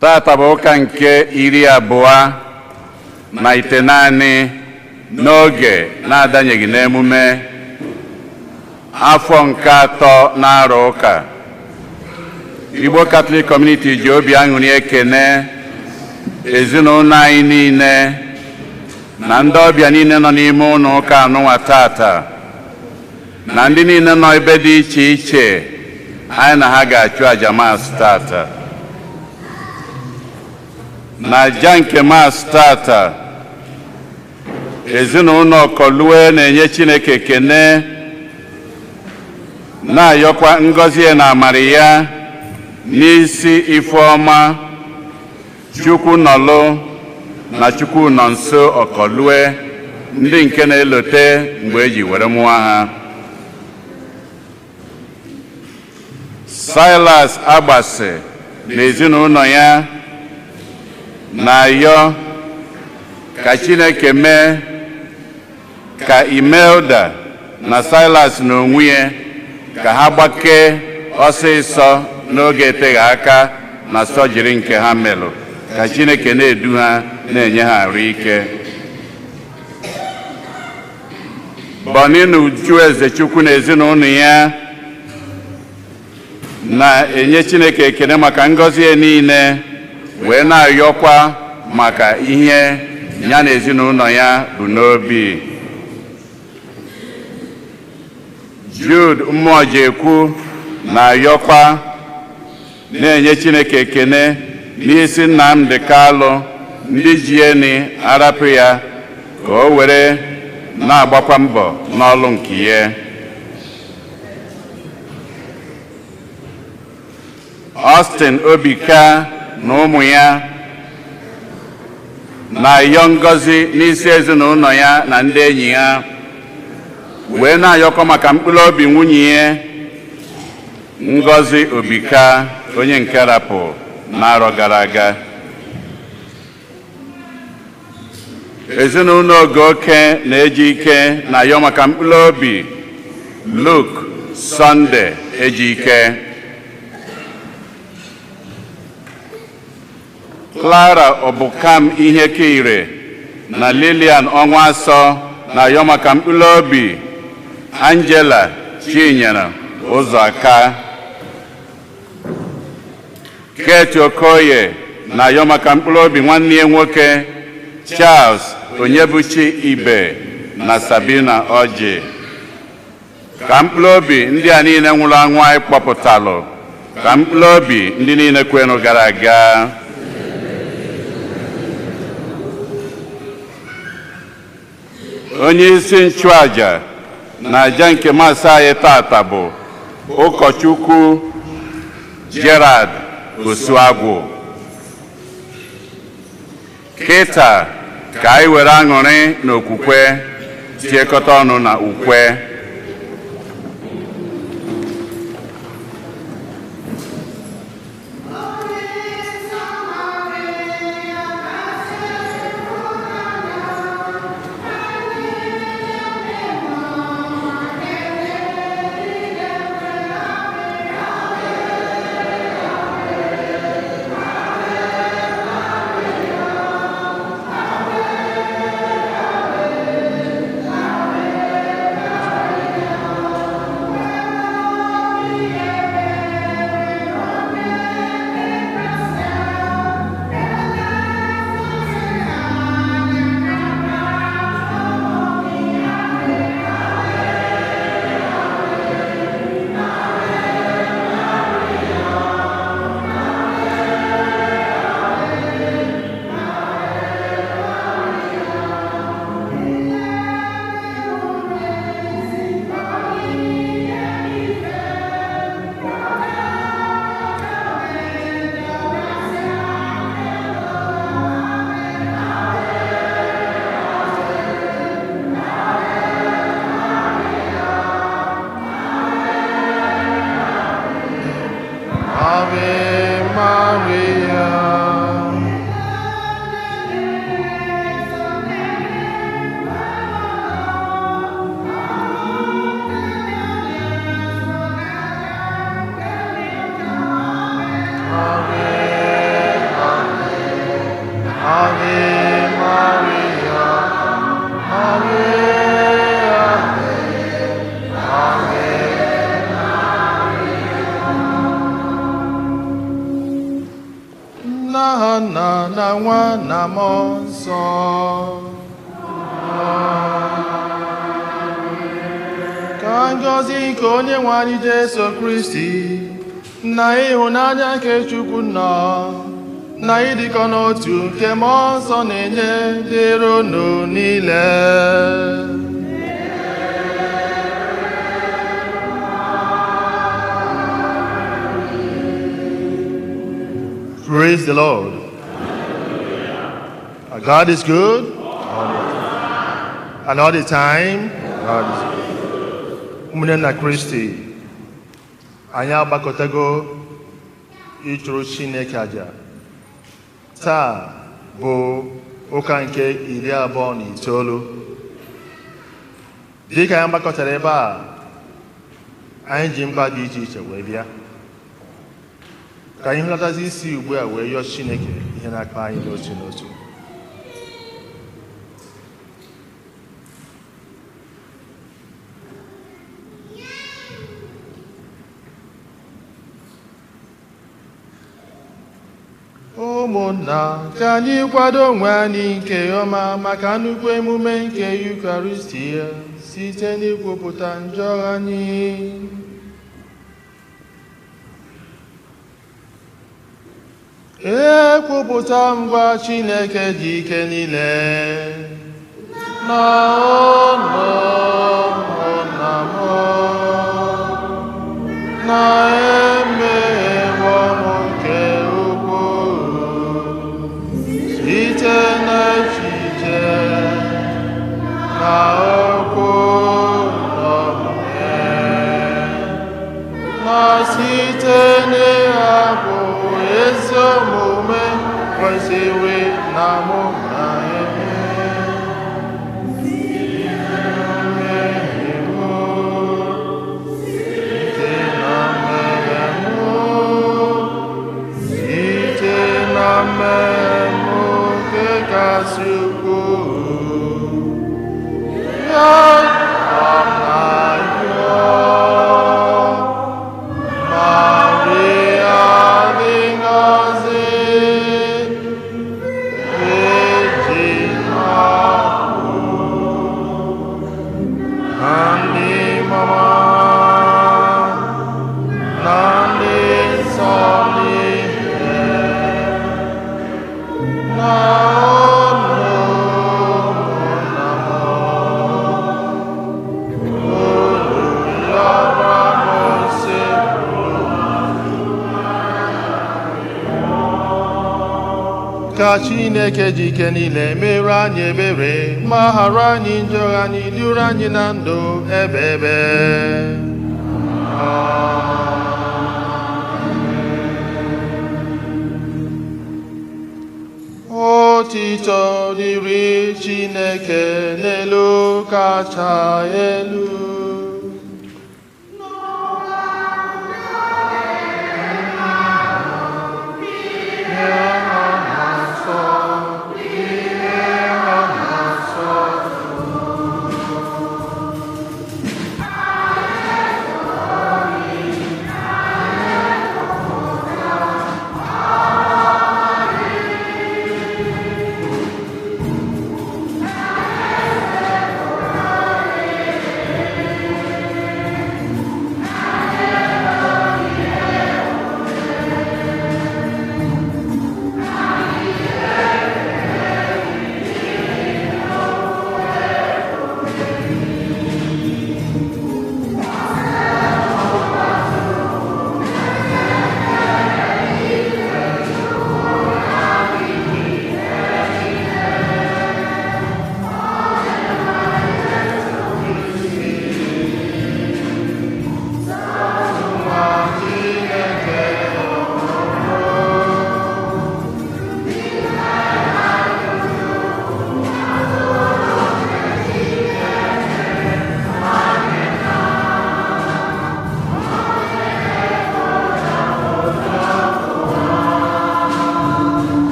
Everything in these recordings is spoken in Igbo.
Tata bụ ụka nke 29 n'oge na-adanyeghị n'emume afọ nke atọ na-arụ ụka. Igbo Catholic Community ji obi aṅụrị ekene ezinụlọ anyị niile na ndị ọbịa niile nọ n'ime ụlọ ụka anụnwa tata na ndị niile nọ ebe dị iche iche anyị na ha ga-achụ aja maasị tata. Na aja nke maasị tata, ezinụlọ Ọkọlue na-enye Chineke ekene, na-ayọkwa ngọzi ya na amara ya n'isi Ifeọma, Chukwu nọlụ na Chukwu nọ nso Ọkọlue, ndị nke na-elote mgbe eji were mụọ ha. Silas Agbasi na ezinụlọ ya na-ayọ ka Chineke mee ka Imelda na Silas na onwe ya ka ha gbakee ọsịsọ n'oge eteghị aka na sọjiri nke ha melụ, ka Chineke na-edu ha na-enye ha arụ ike. Bọni na Uju Ezechukwu na ezinụlọ ya na-enye Chineke ekele maka ngọzi ya niile, wee na-ayọkwa maka ihe ya na ezinụlọ ya bụ n'obi. Jude Mmụọjekwu na-ayọkwa na-enye Chineke ekele n'isi Nnamdi Kalụ, ndị jieni arapụ ya ka o were na-agbakwa mbọ n'ọlụ nke ya. Austin Obika na ụmụ ya na-ayọ ngọzi n'isi ezinụlọ ya na ndị enyi ya, wee na-ayọkọ maka mkpụrụ obi nwunye ya Ngọzi Obika, onye nke rapụ n'arọ gara aga. Ezinụlọ Ogoke na-eji ike na-ayọ maka mkpụrụ obi Luke Sunday Ejike. Clara Obukam Ihekire na Lilian Ọnwasọ na-ayọ maka mkpụrụ obi Angela Chinyere Ụzọaka. Kate Okoye na-ayọ maka mkpụrụ obi nwanne ya nwoke Charles Onyebuchi Ibe na Sabina Ọjị. Ka mkpụrụ obi ndị a niile nwụrụ anwụ anyị kpọpụtalụ, ka mkpụrụ obi ndị niile kwenụ gara aga. Onye isi nchụaja na aja nke masị anyị tata bụ ụkọchukwu Gerard Osuagwu. Kịta ka anyị were aṅụrị na okwukwe tiekọta ọnụ na ukwe. N'aha Nna na Nwa na Mmụọ Nsọ. Ka ngọzi nke onye nwe anyị Jesu Kristi na ịhụnanya nke Chukwu nna na ịdịkọ n'otu nke Mmụọ Nsọ na-enye dịrị unu niile. Praise the Lord. Our God is good. And all the time, God is good. Ụmụnne na Kristi, anyị agbakọtago ịchụrụ Chineke aja. Taa bụ ụka nke 29. Dịka anyị gbakọtara ebe a, anyị ji mkpa dị iche iche wee bịa. Ka anyị hụlatazi isi ugbu a wee yọọ Chineke ihe na-akpa anyị n'otu n'otu. Ụmụnna, ka anyị kwado onwe anyị nke ọma maka nnukwu emume nke Eucharistia site n'ikwupụta njọ anyị. Ekwupụta ngwa Chineke dị ike niile na ụnụ ụmụnna m na emeghewo m nke ukwuu site n'echiche na okwu na omume na site n'ịhapụ ezi omume kwesịrị na mụ na-eme. Site na mmehie mụ, site na mmehie mụ nke kasị ukwuu, ya ka m na-arịọ. Maria dị ngọzi, Virgin ahụ, na ndị mama, na ndị nsọ niile, na unu ụmụnna m, unu yọrọ m sekpụrụ. Ka Chineke ji ike niile mere anyị ebere ma ghara anyị njọ anyị, duru anyị na ndụ ebe ebe. Otito dịrị Chineke n'elu kacha elu. Ihe ọ na-asọ, ihe ọ na-asọ.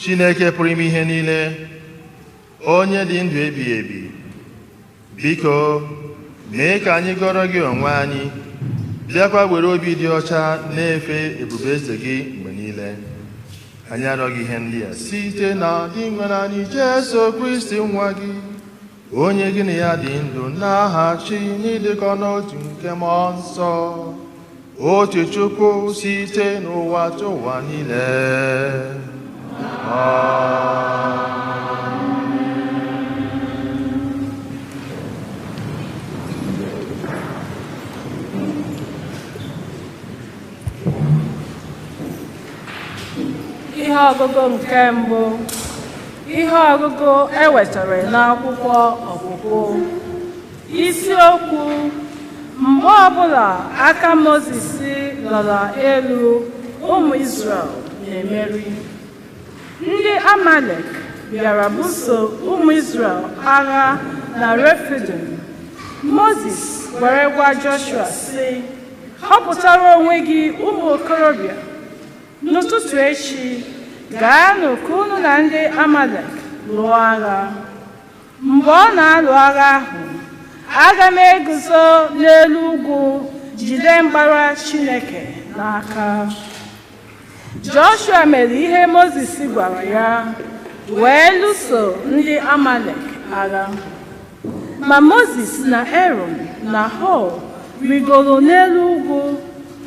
Chineke pụrụ ime ihe niile, onye dị ndụ ebighị ebi, biko mee ka anyị gọrọ gị onwe anyị, bịakwa were obi dị ọcha na-efe ebube eze gị mgbe niile. Anyị arịọ gị ihe ndị a site na Dinwenụ anyị Jesu Kristi nwa gị, onye gị na ya dị ndụ na-aghachi n'ịdịkọ n'otu nke mmụọ nsọ, otu Chukwu site n'ụwa tụ ụwa niile. Amen. Ihe ọgụgụ nke mbụ. Ihe ọgụgụ e wetara n'akwụkwọ Ọpụpụ. Isiokwu: mgbe ọbụla aka Mozis lọrọ elu, ụmụ Izrel na-emeri. Ndị Amalek bịara buso ụmụ Izrel agha na Refidim. Mozis were gwa Joshua sị, họpụtara onwe gị ụmụ okorobịa. N'ụtụtụ echi, gaanụ ka unu na ndị Amalek lụọ agha. Mgbe ọ na-alụ agha ahụ, aga m eguzo n'elu ugwu jide mgbara Chineke n'aka. Joshua mere ihe Mozis gwara ya, wee lụso ndị Amalek agha. Ma Mozis na Erọn na Hur rigoro n'elu ugwu.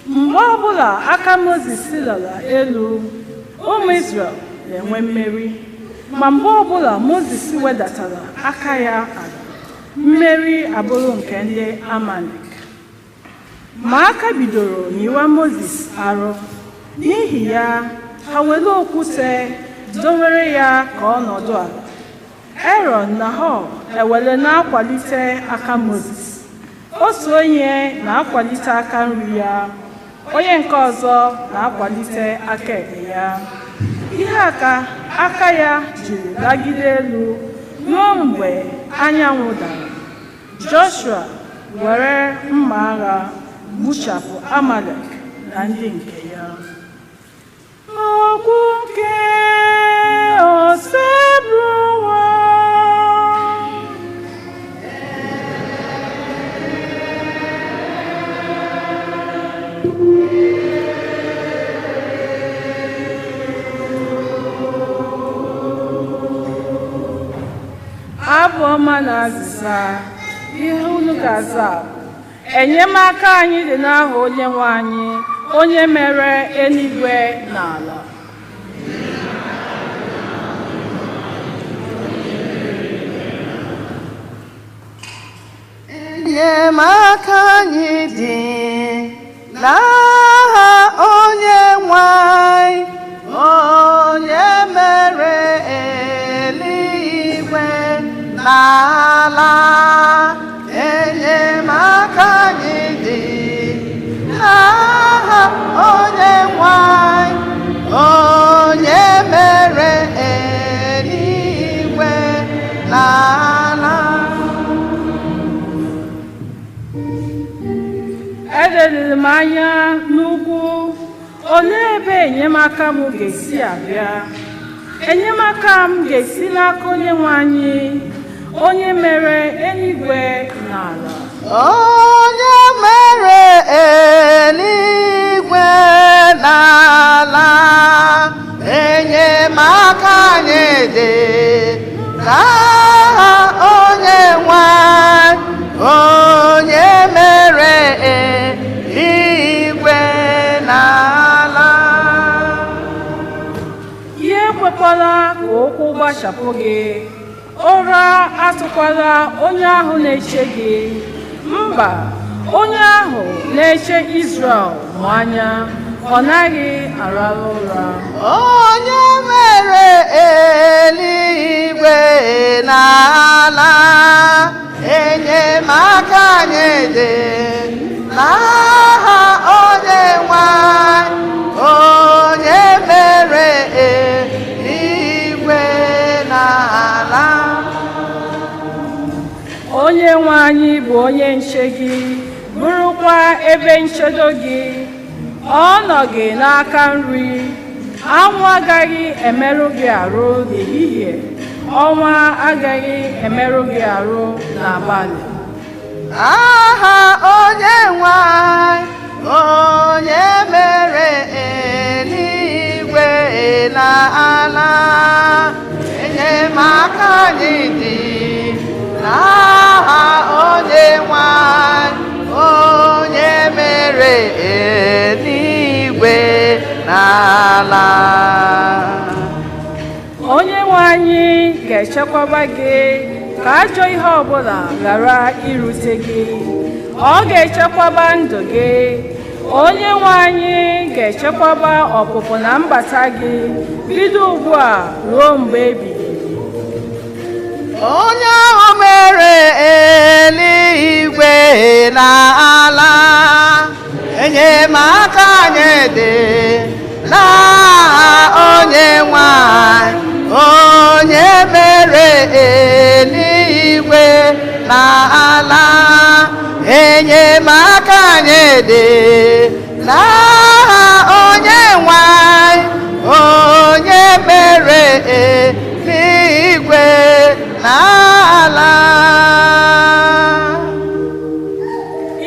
Mgbe ọbụla aka Mozis lara elu, ụmụ Izrel na-enwe mmeri. Ma mgbe ọbụla Mozis wedatara aka ya ala, mmeri abụrụ nke ndị Amalek. Ma aka bidoro nyiwa Mozis arụ. N'ihi ya, ha were okwute dowere ya ka ọ nọdụ ala. Erọn na Hur ewere na-akwalite aka Mozis. Otu onye na-akwalite aka nri ya, onye nke ọzọ na-akwalite aka ekpe ya. Ihe aka aka ya jiri lagide elu ruo mgbe anyanwụ dara. Joshua were mma agha gbuchapụ Amalek na ndị nke ya. Okwu nke Osebụrụwa. Abụ ọma na azịza. Ihe unu ga-aza bụ: enyemaka anyị dị n'aha Onyenwe anyị, onye mere eluigwe na ala. Enyemaka anyị dị n'aha Onye nwe anyị, onye mere eluigwe na ala. Enyemaka anyị dị n'aha Onye nwe anyị, onye mere eluigwe na ala. Eleliri m anya n'ugwu, olee ebe enyemaka m ga-esi abịa? Enyemaka m ga-esi n'aka Onyenwe anyị, onye mere eluigwe na ala. Onye mere eluigwe na ala, enyemaka anyị dị n'aha Onye nwe anyị, onye mere eluigwe na ala. Ya ekwekwala ka ụkwụ gbachapụ gị, ụra atụkwala onye ahụ na-eche gị. Mba, onye ahụ na-eche Izrel mụ anya, ọ naghị arahụ ụra. Onye mere eluigwe na ala, enyemaka anyị dị n'aha Onye nwe anyị, onye mere eluigwe na ala. Onye nwe anyị bụ onye nche gị, bụrụkwa ebe nchedo gị. Ọ nọ gị n'aka nri, Anwụ agaghị emerụ gị arụ n'ehihie, ọnwa agaghị emerụ gị arụ n'abalị. Aha onye nwe anyị, onye mere eluigwe na ala, enyemaka anyị dị n'aha onye nwe anyị, onye mere eluigwe na ala. Onye nwe anyị ga-echekwaba gị ka ajọ ihe ọbụla ghara irute gị. Ọ ga-echekwaba ndụ gị. Onye nwe anyị ga-echekwaba ọpụpụ na mbata gị bido ugbu a ruo mgbe ebighị ebi. Onye ahụ mere eluigwe na ala, enyemaka anyị dị n'aha onye nwe anyị, onye mere eluigwe na ala, enyemaka anyị dị n'aha onye nwe anyị, onye mere eluigwe na ala.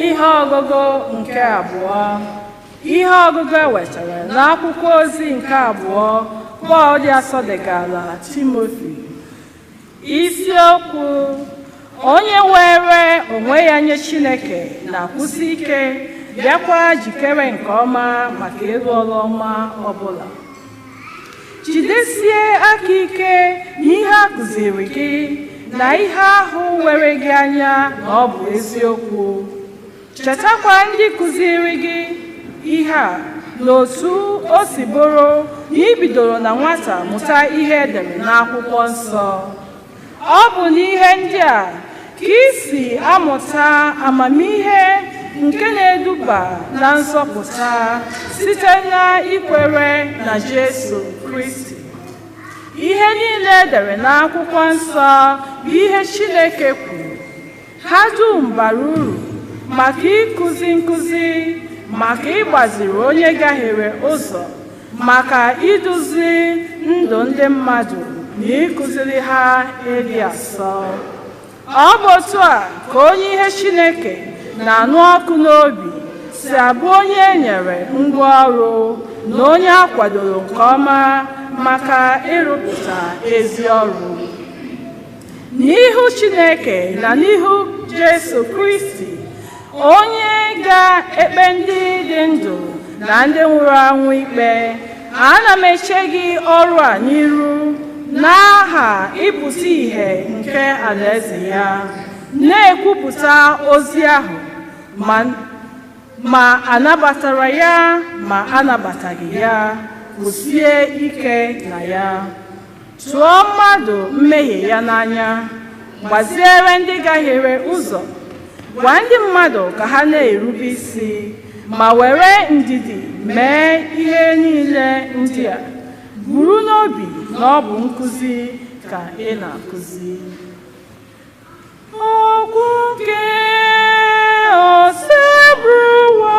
Ihe ọgụgụ nke abụọ. Ihe ọgụgụ e wetara n'akwụkwọ ozi nke abụọ Pọl dị asọ degara Timoti. Isiokwu: onye were onwe ya nye Chineke na-akwụsị ike, bịakwa jikere nke ọma maka ịrụ ọrụ ọma ọbụla. Jidesie aka ike n'ihe a kụziri gị na ihe ahụ were gị anya na ọ bụ eziokwu. Chetakwa ndị kụziri gị ihe a na otu o si bụrụ na ị bidoro na nwata mụta ihe edere n'akwụkwọ nsọ. Ọ bụ n'ihe ndị a ka ị si amụta amamihe nke na-eduba na nzọpụta site na ikwere na Jesu Kristi. Ihe niile edere n'akwụkwọ nsọ bụ ihe Chineke kwuru. Ha dum bara uru maka ịkụzi nkụzi, maka ịgbaziri onye gahiere ụzọ, maka iduzi ndụ ndị mmadụ na ịkụziri ha ịdị asọ. Ọ bụ otu a ka onye ihe Chineke na-anụ ọkụ n'obi si abụ onye e nyere ngwa ọrụ na onye a kwadoro nke ọma maka ịrụpụta ezi ọrụ. N'ihu Chineke na n'ihu Jesu Kristi, onye ga-ekpe ndị dị ndụ na ndị nwụrụ anwụ ikpe, ana m eche gị ọrụ a n'iru n'aha ịpụta ìhè nke alaeze ya, na-ekwupụta ozi ahụ ma anabatara ya ma anabataghị ya, kwụsie ike na ya. Tụọ mmadụ mmehie ya n'anya, gbaziere ndị gahiere ụzọ, gwa ndị mmadụ ka ha na-erube isi, ma were ndidi mee ihe niile ndị a. Buru n'obi na ọ bụ nkụzi ka ị na-akụzi. Okwu nke Osebụrụwa.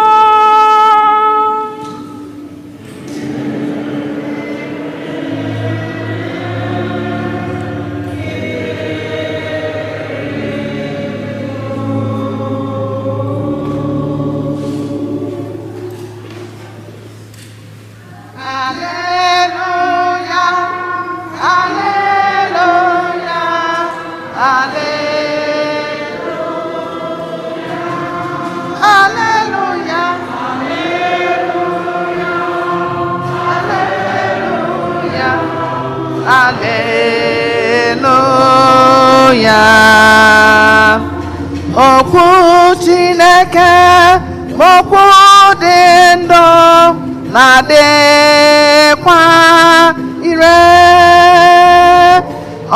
Alleluia, alleluia, alleluia, alleluia, alleluia. Okwu Chineke bụ okwu dị ndụ na-adịkwa ire.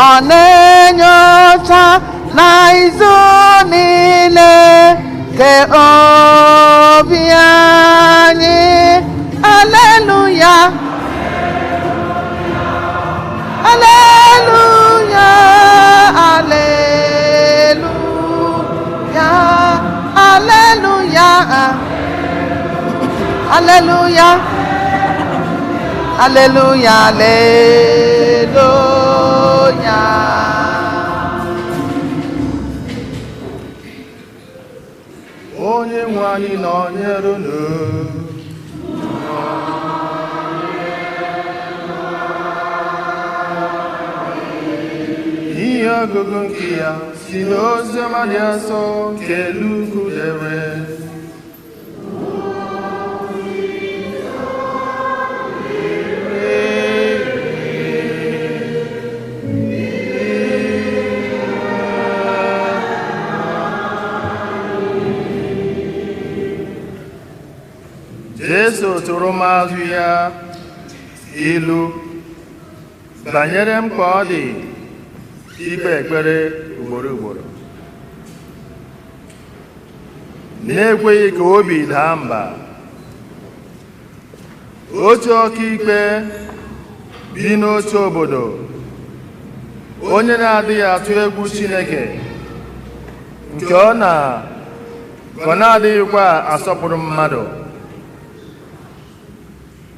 Ọ na-enyocha na izu niile nke obi anyị. Aleluya, aleluya, aleluya, aleluya, aleluya, Aleluya, aleluya. Onye nwe anyị nọnyere unu. Ihe ọgụgụ nke ya si n'oziọma dị nsọ nke Luk dere. Jesu tụrụ mazụ ya ilu banyere mkpa ọ dị ikpe ekpere ugboro ugboro, na-ekweghị ka obi daa mba. Otu ọkaikpe bi n'otu obodo, onye na-adịghị atụ egwu Chineke, nke ọ na-adịghịkwa asọpụrụ mmadụ.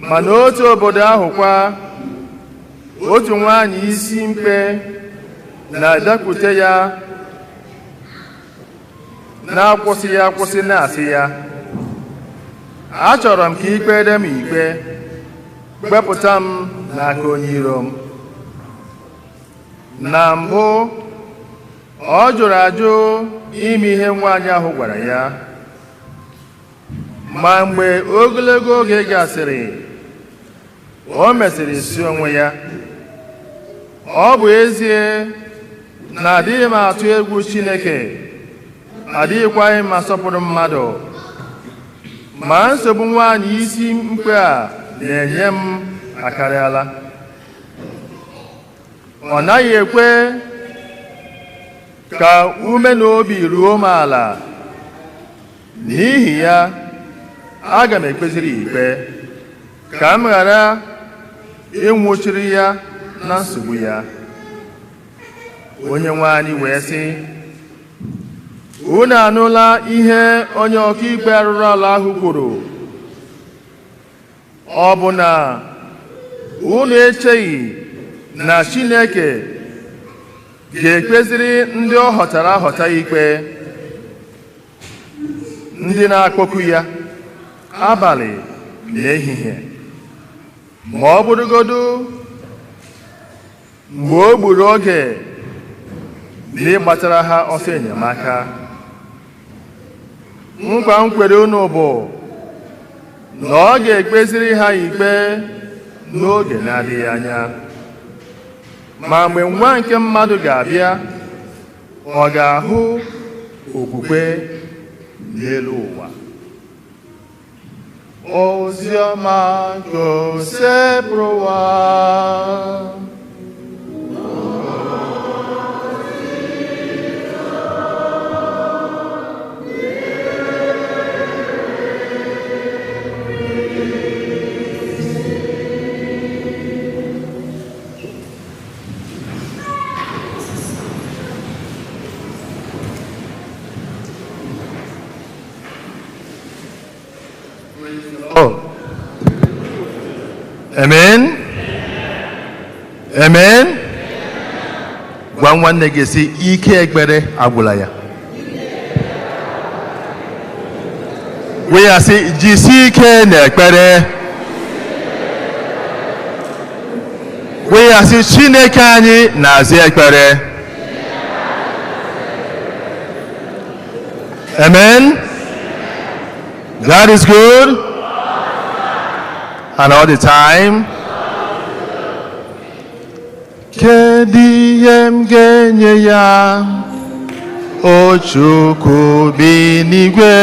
Ma n'otu obodo ahụ kwa, otu nwaanyị isi mkpe na-abịakwute ya na-akwụsịghị akwụsị na-asị ya, achọrọ m ka i kpere m ikpe, kpepụta m n'aka onye iro m. Na mbụ ọ jụrụ ajụ ime ihe nwaanyị ahụ gwara ya, ma mgbe ogologo oge gasịrị, o mesịrị si onwe ya, ọ bụ ezie na adịghị m atụ egwu Chineke, adịghịkwa m asọpụrụ mmadụ, ma nsogbu nwaanyị isi mkpe a na-enye m akarịala. Ọ naghị ekwe ka ume na obi ruo m ala, n'ihi ya aga m ekpeziri ikpe ka m ghara ịnwụchiri ya na nsogbu ya. Onye nwe anyị wee sị, unu anụla ihe onye ọkaikpe arụrụ ala ahụ kwuru. Ọ bụ na unu echeghị na Chineke ga-ekpeziri ndị ọ họtara ahọta ikpe, ndị na-akpọku ya abalị na ehihie, ma ọ bụrụgodu mgbe o gburu oge n'ịgbatara ha ọsọ enyemaka? Nkwa m kwere unu bụ na ọ ga-ekpeziri ha ikpe n'oge na-adịghị anya. Ma mgbe nwa nke mmadụ ga-abịa, ọ ga-ahụ okwukwe n'elu ụwa? Oziọma nke Osebụrụwa. Oh. Amen. Amen. Gwa nwanne gị sị, ike ekpere agwụla ya. Gwa ya sị, jisie ike n'ekpere. Gwa ya sị, Chineke anyị na-aza ekpere. Amen. God is good and all the time. Kedu ihe m ga-enye ya, o Chukwu bi n'igwe,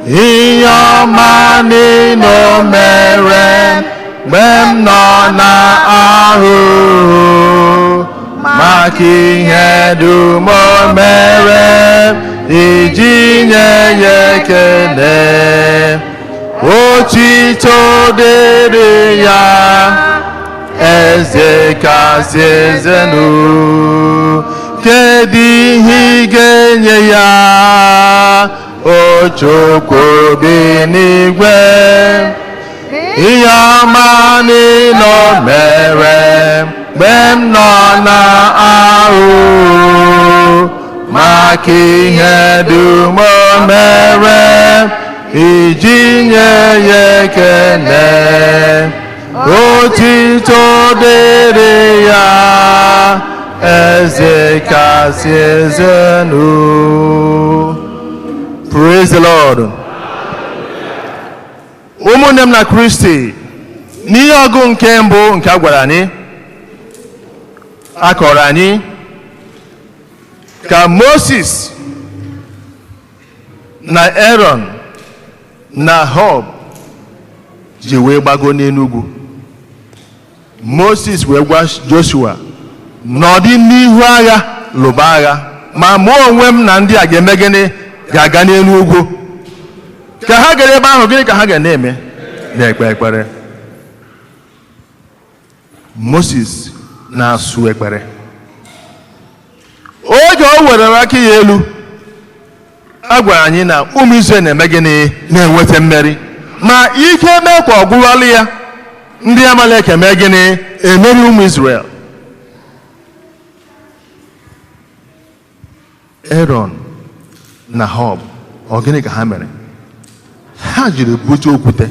ihe ọma niile o mere mgbe m nọ na ahụhụ, maka ihe dum o mere iji nye ya ekele. Otito dịrị ya, eze kasị eze nụ. Kedu ihe ị ga-enye ya, o Chukwu bi n'igwe, ihe ọma niile o mere mgbe m nọ na ahụ, maka ihe dum o mere iji nye ya ekele. Otito dịrị ya, eze kasị eze nu. Praise the Lord. Ụmụnne m na Kristi, n'ihe ọgụ nke mbụ nke a gwara anyị, a kọrọ anyị ka Moses na Aaron na Hur ji wee gbago n'enugwu. Moses wee gwa Joshua, nọdị n'ihu agha lụba agha, ma mụ onwe m na ndị a ga-eme gịnị? Ga-aga n'elu ugwu. Ka ha gara ebe ahụ, gịnị ka ha ga na-eme? Na-ekpe ekpere. Moses na-asụ ekpere. Oge o were aka ya elu, a gwara anyị na ụmụ Izrel na-eme gịnị? Na-enweta mmeri. Ma ike mee ka ọ gwụwalụ ya, ndị Amalek eme gịnị? Emeri ụmụ Izrel. Aaron na Hur, ọ gịnị ka ha mere? Ha jiri bute okwute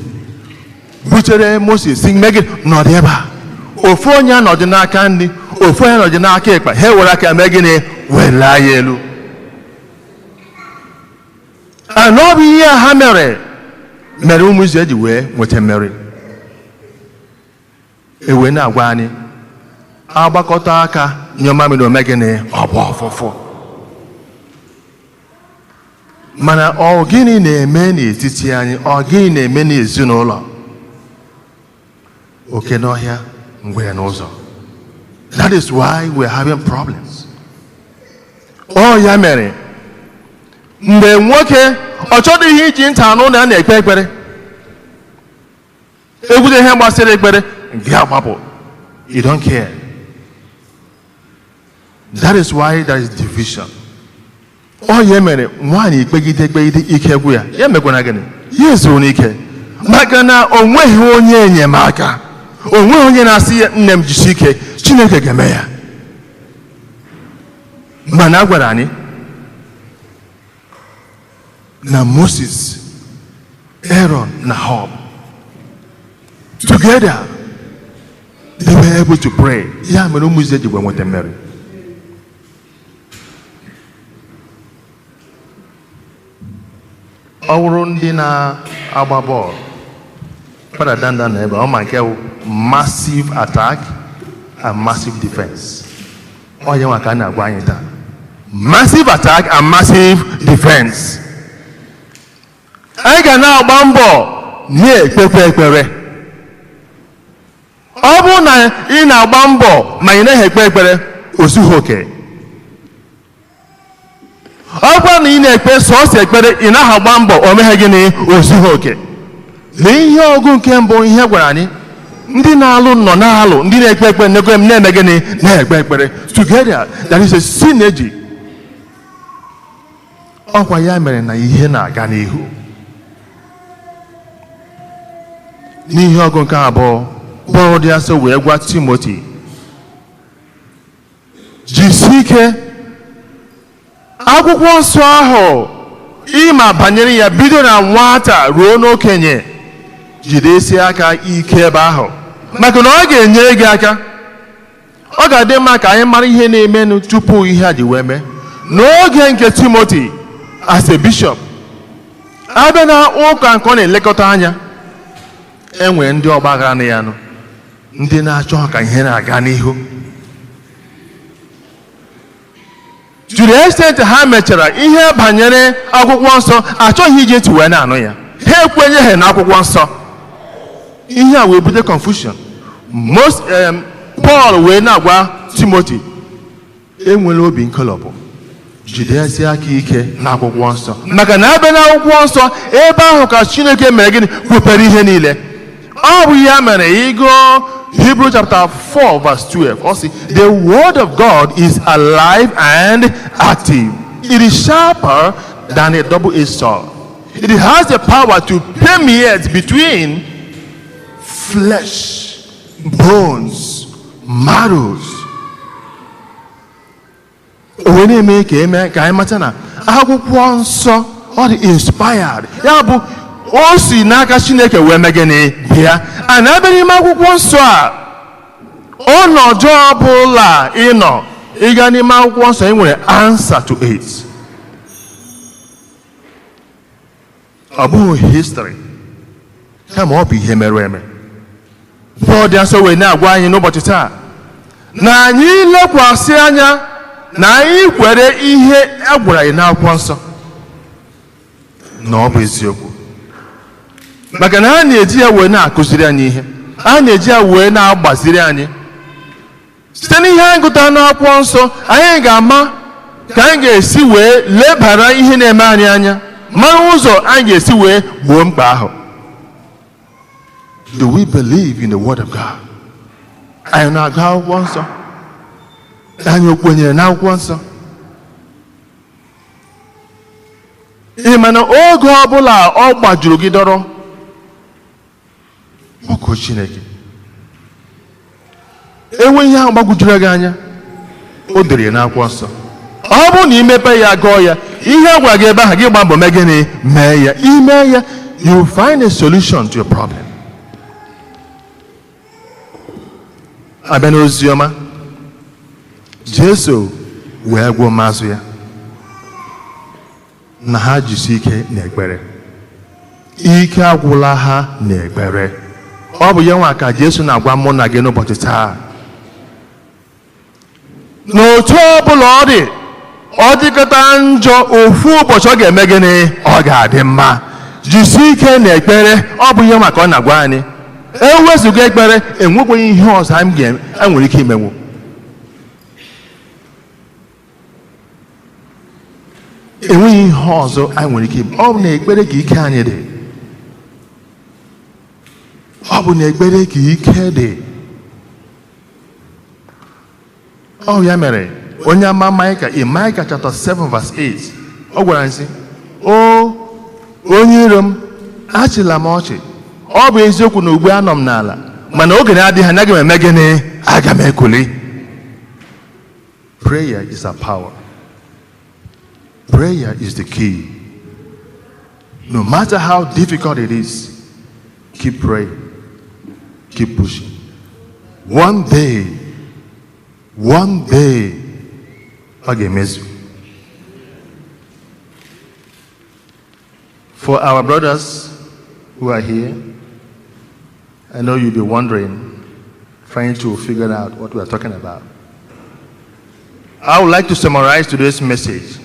butere Moses, si mee gịnị? Nọdụ ebe a. Ofu onye anọdụ n'aka nri, ofu onye anọdụ n'aka ịkpa. Ha were aka mee gịnị? Welaa ya elu. Ana ọ bụ ihe a ha mere mere ụmụ Izrel ji wee nweta mmeri. E wee na-agwa anyị, agbakọta aka nyụọ mamịrị, ome gịnị? Ọ bụ ọfụfụ. Mana ọ gịnị na-eme n'etiti anyị? Ọ gịnị na-eme n'ezinụlọ? Oke n'ọhịa, ngwere n'ụzọ. That is why we're having problems. Ọ ya mere mgbe nwoke ọ chọdịghị iji ntị anụ na a na-ekpe ekpere, ekwute ihe gbasara ekpere gị agbapụ. You don't care. That is why there is division. Ọ ya mere nwaanyị kpegide kpegide, ike gwụ ya, ya mekwana gịnị? Ya ezuru n'ike, maka na o nweghị onye enyemaka, o nweghị onye na-asị ya, nne m, jisi ike, Chineke ga-eme ya. Mana a gwara anyị na Moses, Aaron na Hur, together they were able to pray. Ya mere ụmụ Izrel ji wee nweta mmeri. Ọ bụrụ ndị na-agba bọọlụ, Fada Danda na ebe ọ ma nke bụ massive attack and massive defense. Ọ ya nwa ka a na-agwa anyị taa, massive attack and massive defense. Anyị ga na-agba mbọ na-ekpekwa ekpere. Ọ bụrụ na ị na-agba mbọ ma ị naghị ekpe ekpere, o zughị oke. Ọ bụrụ na ị na-ekpe sọọsọ ekpere, ị naghị agba mbọ, o meghe gịnị? O zughị oke. Lee ihe ọgụ nke mbụ, ihe gwara anyị, ndị na-alụ nọ na-alụ, ndị na-ekpe ekpere na-ekpe, na-eme gịnị? Na-ekpe ekpere. Together there is a synergy. Ọkwa ya mere na ihe na-aga n'ihu. N'ihe ọgụ nke abụọ, Pọl dị asọ wee gwa Timoti, jisie ike akwụkwọ nsọ ahụ ịma banyere ya bido na nwata ruo n'okenye. Jidesie aka ike ebe ahụ, maka na ọ ga-enyere gị aka. Ọ ga-adị mma ka anyị mara ihe na-emenụ tupu ihe a ji wee mee. N'oge nke Timoti as a bishop, abịa na ụka nke ọ na-elekọta anya, enwere ndị ọgbaghara na ya nụ, ndị na-achọ ka ihe na-aga n'ihu. To the extent ha mechara ihe banyere akwụkwọ nsọ, achọghị iji ntị wee na-anụ ya, ha ekwenyeghị na akwụkwọ nsọ. Ihe a wee bute confusion. Most Paul wee na-agwa Timoti, enwela obi nkolọpụ, jidesie aka ike n'akwụkwọ nsọ, maka na ebe n'akwụkwọ nsọ ebe ahụ ka Chineke mere gịnị? Kwupere ihe niile. Ọ bụ ya mere ịgụ Hebrew chapter 4 verse 12, ọ sị, the word of God is alive and active. It is sharper than a double-edged sword. It has the power to permeate between flesh Bones, marrows. O wee na-eme ka eme ka anyị mata na akwụkwọ nsọ ọ dị inspired, ya bụ o si n'aka Chineke wee mee gịnị? Bịa. A na-abịa n'ime akwụkwọ nsọ a, ọnọdụ ọbụla ị nọ, ịga n'ime akwụkwọ nsọ, ị nwere answer to it. Ọ bụghị history, kama ọ bụ ihe mere eme. Pọl dị nsọ wee na-agwa anyị n'ụbọchị taa na anyị lekwasị anya na anyị kwere ihe a gwara anyị n'akwụkwọ nsọ na ọ bụ eziokwu, maka na a na-eji ya wee na-akụziri anyị ihe, a na-eji ya wee na-agbaziri anyị. Site n'ihe anyị gụtara n'akwụkwọ nsọ, anyị ga-ama ka anyị ga-esi wee lebara ihe na-eme anyị anya, mara ụzọ anyị ga-esi wee gboo mkpa ahụ. Do we believe in the word of God? Anyị na-agụ akwụkwọ nsọ? Anyị o kwenyere n'akwụkwọ nsọ? Ị ma na oge ọbụla ọ gbajuru gị dọrọ, kpọkuo Chineke. Enwe ihe ahụ gbagwojuru gị anya, o dere ya n'akwụkwọ nsọ. Ọ bụrụ na ị mepee ya, gụọ ya, ihe a gwara gị ebe ahụ, gị gba mbọ mee gịnị? Mee ya. Ime ya, you find a solution to your problem. Abịa n'ozi ọma, Jesu wee gwuo mazụ ya na ha jisi ike n'ekpere. Ike agwụla ha n'ekpere. Ọ bụ ya nwa ka Jesu na-agwa mụ na gị n'ụbọchị taa. N'otu ọbụla ọ dị, ọ dịkọta njọ, ofu ụbọchị ọ ga-eme gịnị? Ọ ga-adị mma. Jisi ike n'ekpere. Ọ bụ ihe maka ọ na-agwa anyị. Ewezụga ekpere, enwekwaghị ihe ọzọ anyị nwere ike imenwu. Enweghị ihe ọzọ anyị nwere ike ime. Ọ bụ na ekpere ka ike anyị dị. Ọ bụ na ekpere ka ike dị. Ọ ya mere onye ama Maịka, in Micah chapter 7 verse 8, ọ gwara anyị sị, o onye iro m, achịla m ọchị. Ọ bụ eziokwu na ugbu anọ m n'ala, mana oge na-adịghị anya aga m eme gịnị? Aga m ekuli. Prayer is a power. Prayer is the key. No matter how difficult it is, keep praying. Keep pushing. One day, ọ ga-emezu. For our brothers who are here, I know you'll be wondering, trying to figure out what we are talking about. I would like to summarize today's message.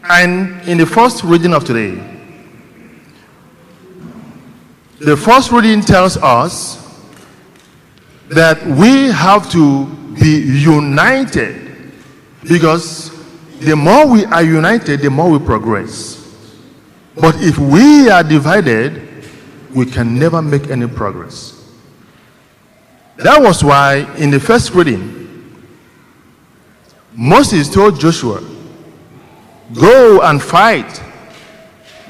And in the first reading of today, the first reading tells us that we have to be united, because the more we are united, the more we progress. But if we are divided, we can never make any progress. That was why in the first reading, Moses told Joshua, go and fight.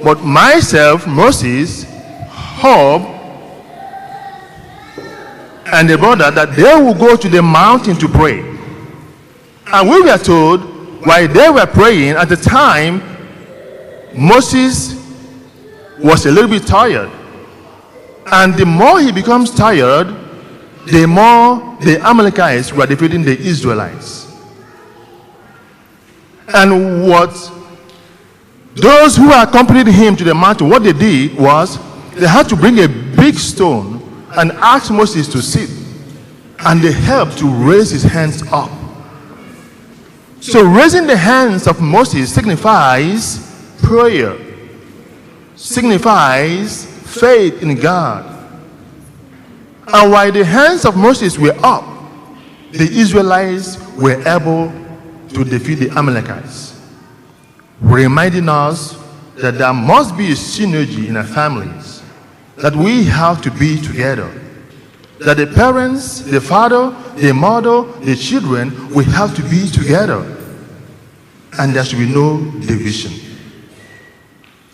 But myself, Moses, Hur, and the brother, that they will go to the mountain to pray. And we were told, while they were praying, at the time, Moses was a little bit tired. And the more he becomes tired, the more the Amalekites were defeating the Israelites. And what those who accompanied him to the mountain, what they did was they had to bring a big stone and ask Moses to sit. And they helped to raise his hands up. So raising the hands of Moses signifies prayer, signifies faith in God. And while the hands of Moses were up, the Israelites were able to defeat the Amalekites, reminding us that there must be a synergy in our families, that we have to be together, that the parents, the father, the mother, the children, we have to be together, and there should be no division.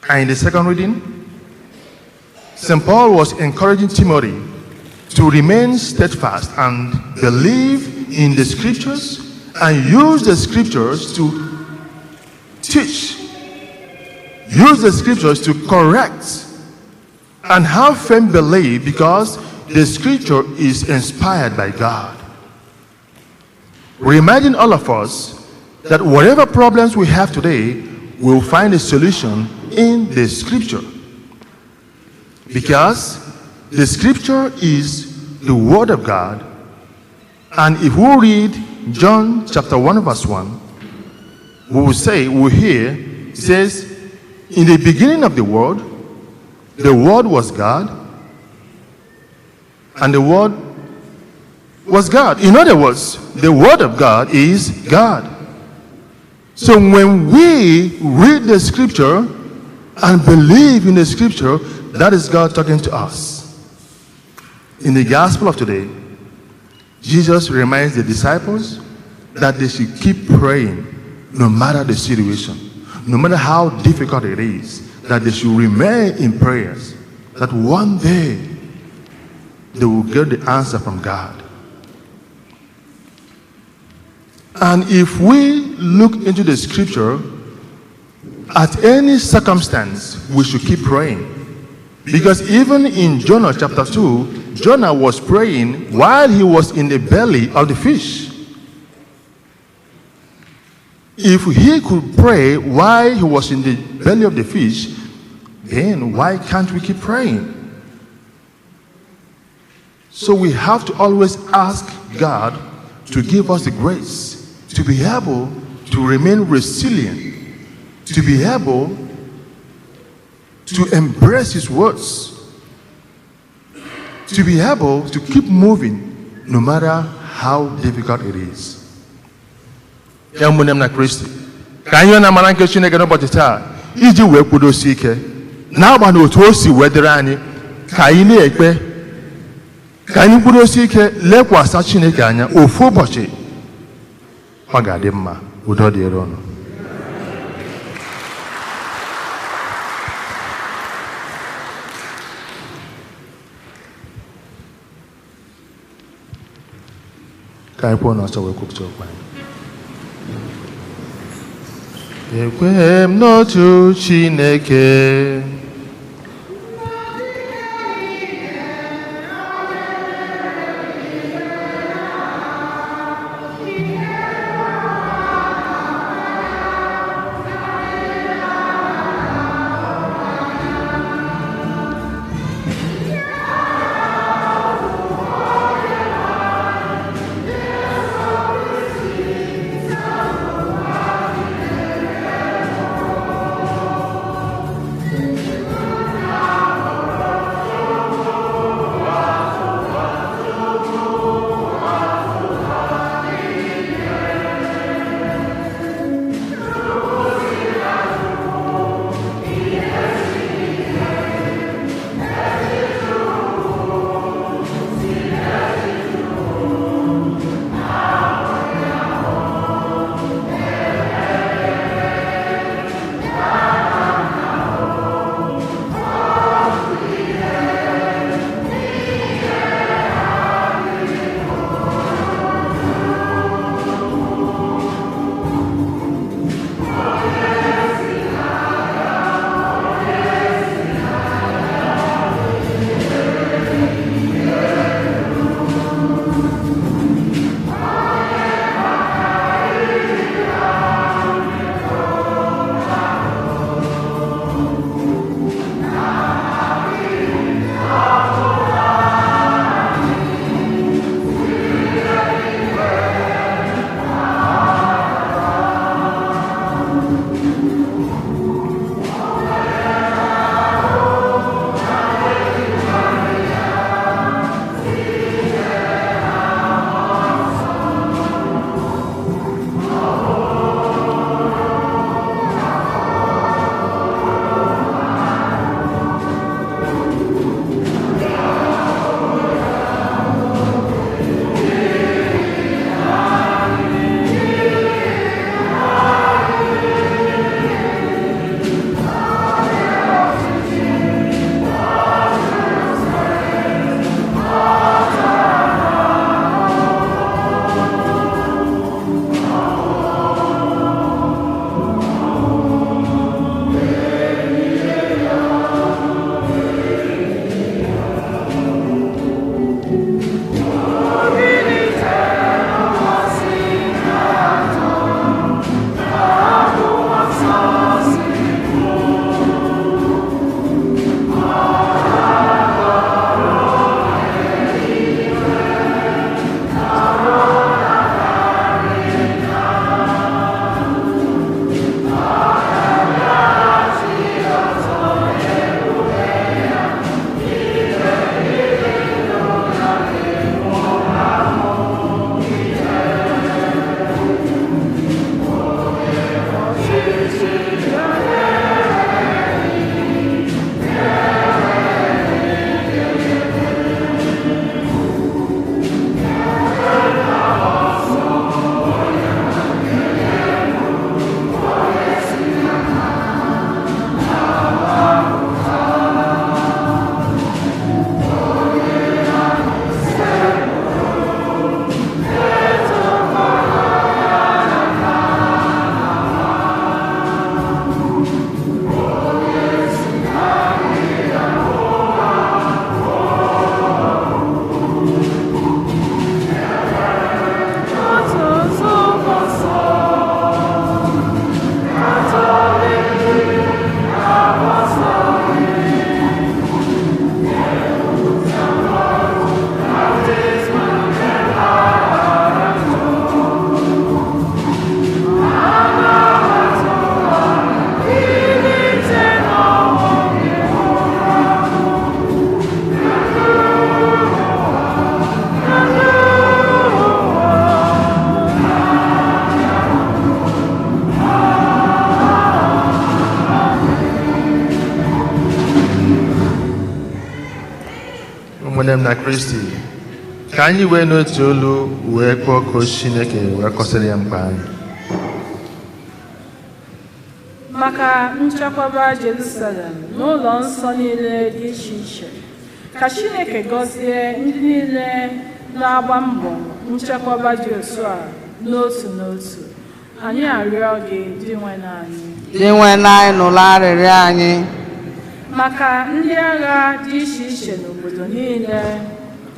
And in the second reading, St. Paul was encouraging Timothy to remain steadfast and believe in the scriptures and use the scriptures to teach, use the scriptures to correct, and have firm belief because the scripture is inspired by God. Reminding all of us that whatever problems we have today, we'll find a solution in the scripture. Because the scripture is the word of God. And if we read John chapter 1 verse 1, we will say, we will hear, it says, in the beginning of the world was God, and the Word was God. In other words, the Word of God is God. So when we read the scripture and believe in the scripture, that is God talking to us. In the gospel of today, Jesus reminds the disciples that they should keep praying no matter the situation, no matter how difficult it is, that they should remain in prayers, that one day they will get the answer from God. And if we look into the scripture, at any circumstance, we should keep praying. Because even in Jonah chapter 2, Jonah was praying while he was in the belly of the fish. If he could pray while he was in the belly of the fish, then why can't we keep praying? So we have to always ask God to give us the grace to be able to remain resilient, to be able to embrace His words, to be able to keep moving no matter how difficult it is. Ya ụmụnne m na Kristi, ka anyị na-amara nke Chineke n'ụbọchị taa iji wee kwudosie ike n'agbanyeghị otu o si wee dịrị anyị, ka anyị na-ekpe, ka anyị kwudosie ike lekwasị Chineke anya. Ofu ụbọchị ọ ga-adị mma. Udo dịrị unu. Ka anyị kwuo n'ọsọ wee kwupụta okwu anyị. Ekwe m n'otu Chineke, Ụmụnne m na Kristi, ka anyị wee n'otu olu wee kpọkuo Chineke wee kọsịrị ya mkpa anyị. Maka nchekwaba Jerusalem n'ụlọ nsọ niile dị iche iche, ka Chineke gọzie ndị niile na-agba mbọ nchekwaba dị otu a n'otu n'otu. Anyị arịọ gị, Dinwenụ anyị. Dinwenụ anyị, nụrụ arịrịọ anyị. Maka ndị agha dị iche iche n'obodo niile,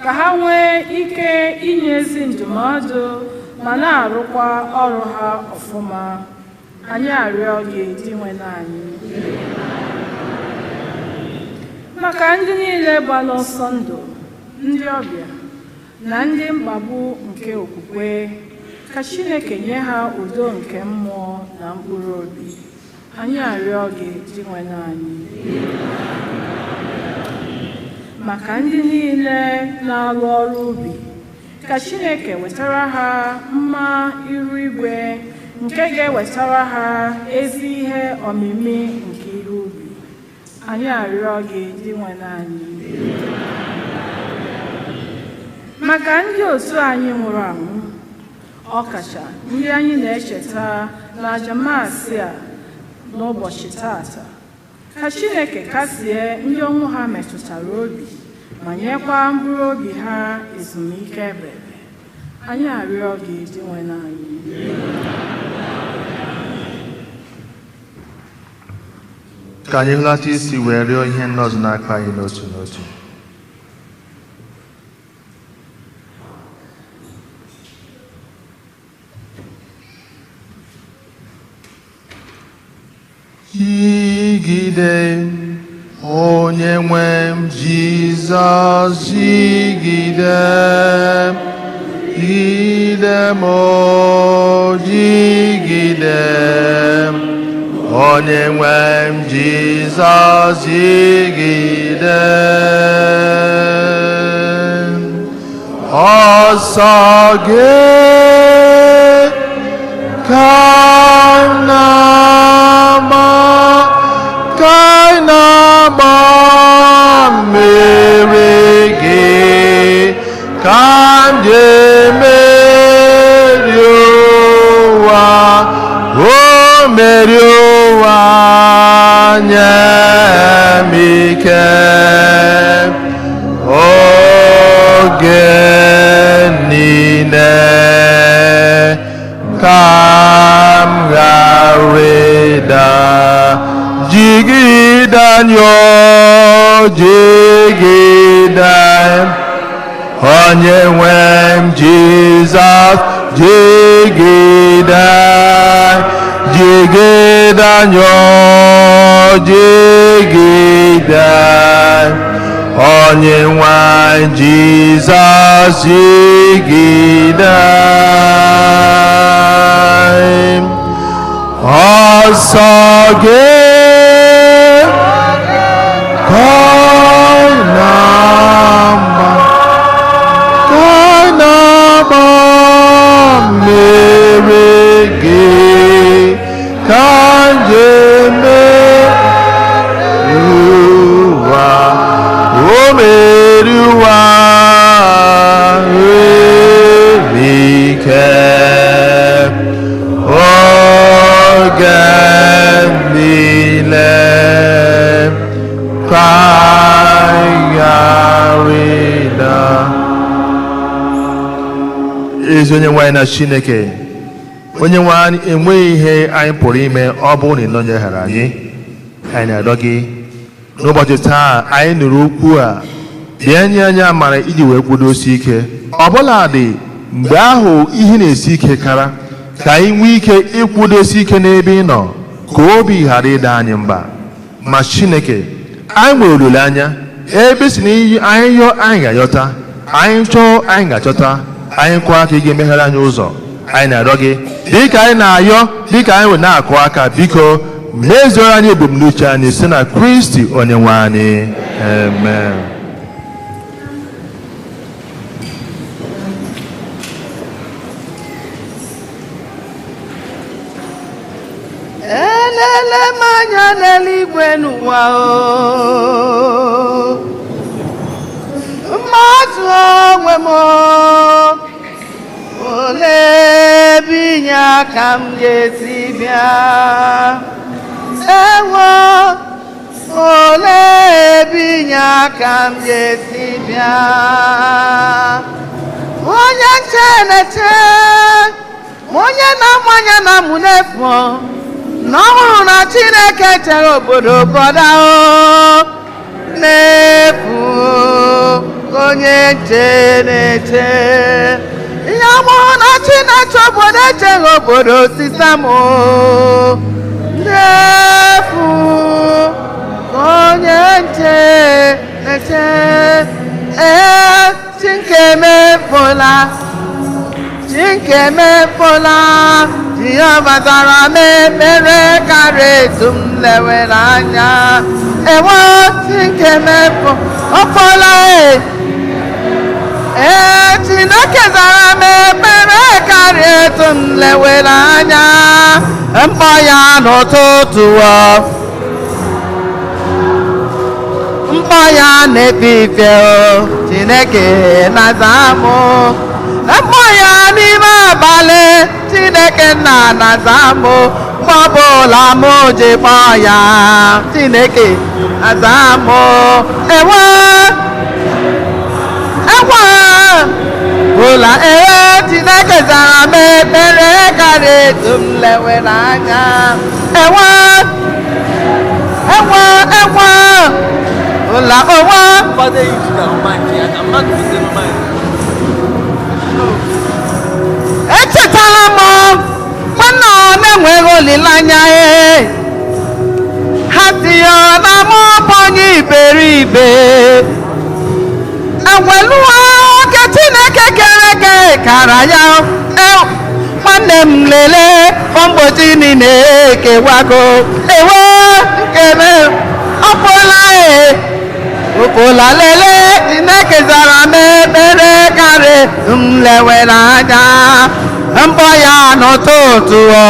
ka ha nwee ike inye ezi ndụmọdụ ma na-arụkwa ọrụ ha ọfụma. Anyị arịọ gị, Dinwenụ anyị. Maka ndị niile gbara ọsọ ndụ, ndị ọbịa na ndị mkpagbu nke okwukwe, ka Chineke nye ha udo nke mmụọ na mkpụrụ obi. Anyị arịọ gị, Dinwenụ anyị. Maka ndị niile na-arụ ọrụ ubi, ka Chineke wetara ha mma iru igwe nke ga-ewetara ha ezi ihe omimi nke ihe ubi. Anyị arịọ gị, Dinwenụ anyị. Maka ndị otu anyị nwụrụ anwụ, ọkacha ndị anyị na-echeta na aja maasị a n'ụbọchị tata, ka Chineke kasie ndị ọnwụ ha metụtara obi ma nyekwa mkpụrụ obi ha ezumike ebebe. Anyị arịọ gị, Dinwenụ anyị. Ka anyị hụlata isi wee rịọ ihe ndị ọzọ n'aka anyị n'otu n'otu. Jigide m, onye nwe m Jizọs, jigide m, jigide m, o jigide m, onye nwe m Jizọs, jigide m. Ọsọ gị ka m na-agba, ka m na-agba mmiri gị, ka m ji emeri ụwa, o meri ụwa, nye m ike. Oge niile ka m ghara ịda, jigide anyị, o jigide m, onye nwe m Jizọs, jigide, jigide anyị, o jigide, onye nwe anyị Jizọs, jigide. Ọsọ gị ka ị na-agba, ka ị na-agba mmiri gị, ka njem ụwa, o meri ụwa, nwere ike. Oge niile ka anyị ghara ịda. Ezi onye nwe anyị na Chineke, onye nwe anyị, enweghị ihe anyị pụrụ ime ọ bụrụ na ị nọnyeghara anyị. Anyị na-arịọ gị n'ụbọchị taa anyị nụrụ okwu a, bịa nye anyị amara iji wee kwudosie ike, ọbụla dị mgbe ahụ ihe na-esi ike kara, ka anyị nwee ike ịkwudosi ike n'ebe ị nọ, ka obi ghara ịda anyị mba. Ma Chineke, anyị nwere olileanya ebe si na iyi anyị yọọ anyị ga-ayọta, anyị chọọ anyị ga-achọta, anyị kụọ aka ị ga-emeghere anyị ụzọ. Anyị na-arịọ gị, dịka anyị na-ayọ, dịka anyị wee na-akụ aka, biko mezuoro anyị ebumnuche anyị si na Kristi onye nwe anyị. Amen. Elele m anya n'eluigwe n'ụwa o, Na-ajụ onwe m, olee ebe inye aka m ga-esi bịa? Ewo, olee ebe inye aka m ga-esi bịa? Onye nche na-eche ma onye na-amanya na mụ n'efu, na ọ hụrụ na Chineke chere obodo bọda o n'efu. Onye nche na-eche ihe ọ bụrụ na Chineke obodo echeghị obodo sisa m n'efu. Onye nche na-eche, ee, Chinke emefula, Chinke emefula. Jehova zara m ekpere karịa etu m lewere anya. Ewo, Chinke emefu ọfọla e. Ee, Chineke zara m ekpere karịa etu m lewere anya. Mkpọ ya n'ụtụtụ ọ, mkpọ ya na-efe ife o, Chineke na-aza mụ. Mkpọ ya n'ime abalị, Chineke nna na-aza mụ. Mgbe ọbụla mụ ji kpọọ ya, Chineke aza mụ. Ewo, ewo, bụla ewe, Chineke zara m ekpere karịa etu m lewere anya. Ewo, ewo, ewo, ụla owo. Fada yi ji ka mic ya ka mmadụ butere mic. Echetala m nwanne ọ na-enweghị olileanya, ee, ha si ya na mụ bụ onye iberibe. Enweluo oge Chineke kere eke kara ya. Nwanne m, lelee, mgbochi niile ekewago. Ewo, nke m ọ pụọla, ee, ụpụla. Lelee, Chineke zara m ekpere karị m lewere anya. Mbọ ya n'ụtụtụ o,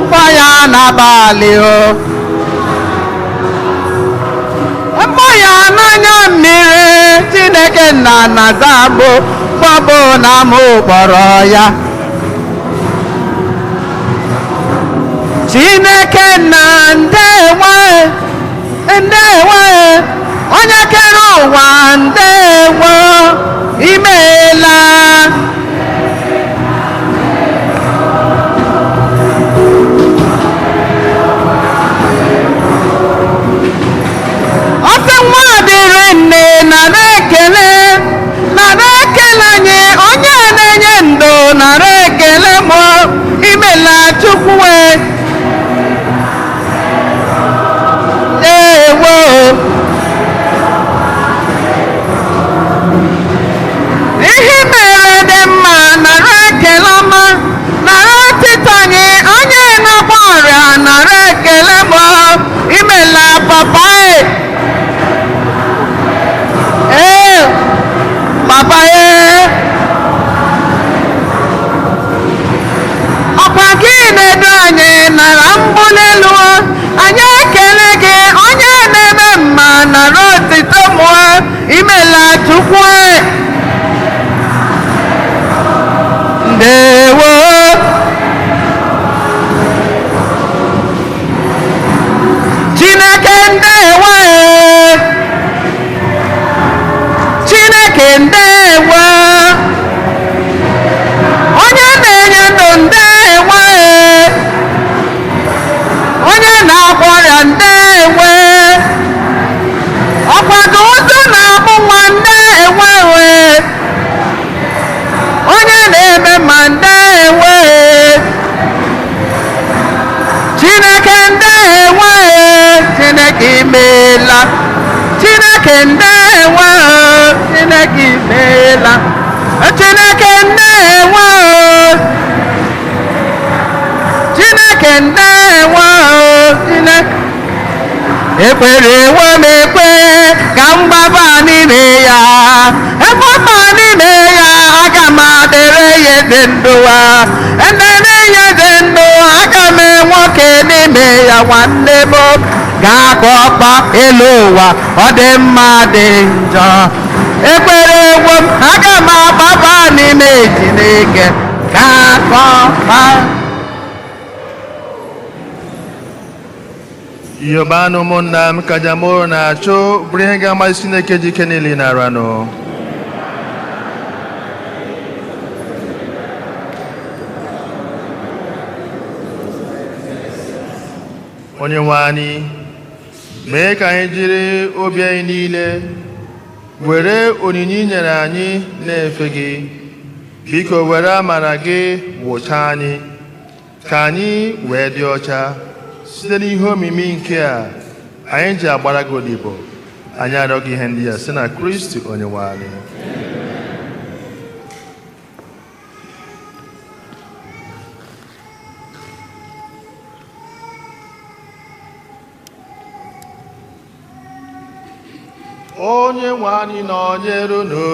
mbọ ya n'abalị o, mbọ ya n'anya mmiri, Chineke nna na-aza mụ gbọbụ na mụ kpọrọ ya. Chineke nna, ndewe, ndewe. Onye kere ụwa, ndewo, imeela. Ọsị nwa dịrị nne, nara ekele, nara ekele anyị. Onye na-enye ndụ, nara ekele mụ. Imela, Chukwu. Ewo, ihe mere dị mma, nara ekele ọma, nara otito anyị. Onye na-agba ọrịa, nara ekele mụ. Imela, papa e. Ee, papa e, ọkwa gị na-edu anyị, nara mbuli elu. Anyị ekele gị. Onye na-eme mma, nara otito mụọ. Imela, Chukwu e. Ndewo. Chineke, ndewo e. Chineke, ndewo. Onye na-enye ndụ, ndewo e. Onye na-agwọ ọrịa, ndewo. Ọkwado ụzọ na-akpụ nwa, ndewo e. Onye na-eme ma, ndewo e. Chineke, ndewo e. Chineke, imeela. Chineke, ndewo. Chineke, imeela. Chineke, ndewo. Chineke, ndewo. Chineke, ekwere ewe m ekwe ka m gbaba n'ime ya. Mgbaba n'ime ya, aga m adịrị ya eze ndụ a enene ya eze ndụ. Aga m enwe oke n'ime ya. Nwanne m, Ga-akụ ọkpa elu ụwa, ọ dị mma dị njọ. Ekpere egwu m, aga m agbaba n'ime Chineke. Ga-akụ ọkpa. Yobanụ ụmụnna m ka jamoro na-achụ bụrụ ihe ga-amasị Chineke ji ike niile naranụ. Onye nwe anyị, mee ka anyị jiri obi anyị niile were onyinye i nyere anyị na-efe gị. Biko were amara gị wụcha anyị ka anyị wee dị ọcha site n'ihe omimi nke a anyị ji agbara gị odibo. Anyị arịọ gị ihe ndị a site na Kristi onye nwe anyị. Onye nwe anyị nọnyere unu.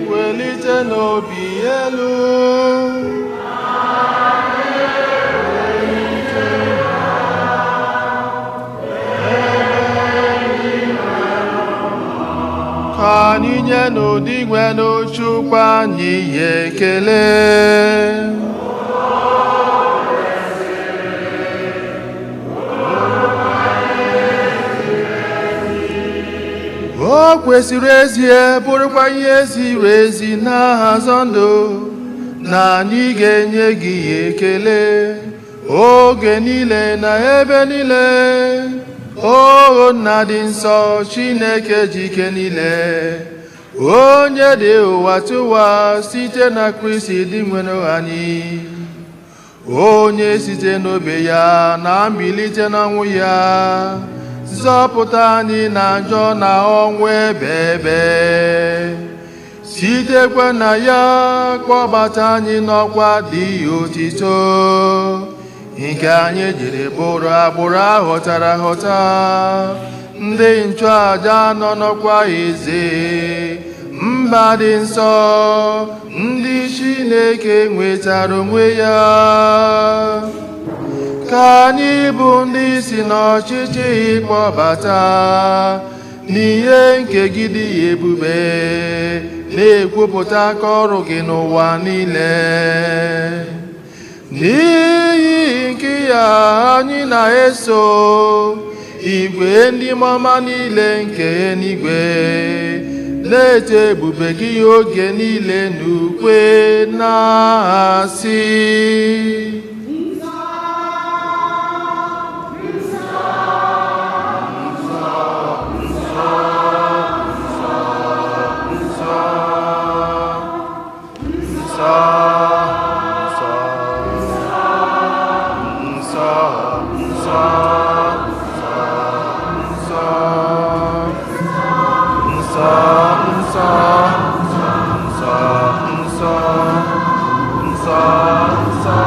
Welite n'obi elu. Ka anyị nye n'ụdị nwe n'Chukwu anyị ya ekele. O kwesịrị ezie bụrụkwa ihe ziri ezi n'aha ndụ na anyị ga-enye gị ekele oge niile na ebe niile. O nna dị nsọ, Chineke ji ike niile, onye dị ụwa tụwa site na Kristi dị nwere anyị, onye site n'obe ya na mbilite n'ọnwụ ya zọpụta anyị na njọ na ọnwụ ebebe, sitekwa na ya kpọbata anyị n'ọkwa dị otito nke anyị jiri bụrụ agbụrụ ahọtara ahọta, ndị nchụaja nọ n'ọkwa eze, mba dị nsọ, ndị Chineke nwetara onwe ya. Ka anyị bụ ndị si n'ọchịchị ịkpọbata n'ihe nke gị dị ebube, na-ekwupụta aka ọrụ gị n'ụwa niile. N'ihi nke ya anyị na-eso igwe ndị mama niile nke eluigwe, na-eto ebube gị oge niile n'ukwe na-asị. Nsọ, nsọ, nsọ, nsọ, nsọ.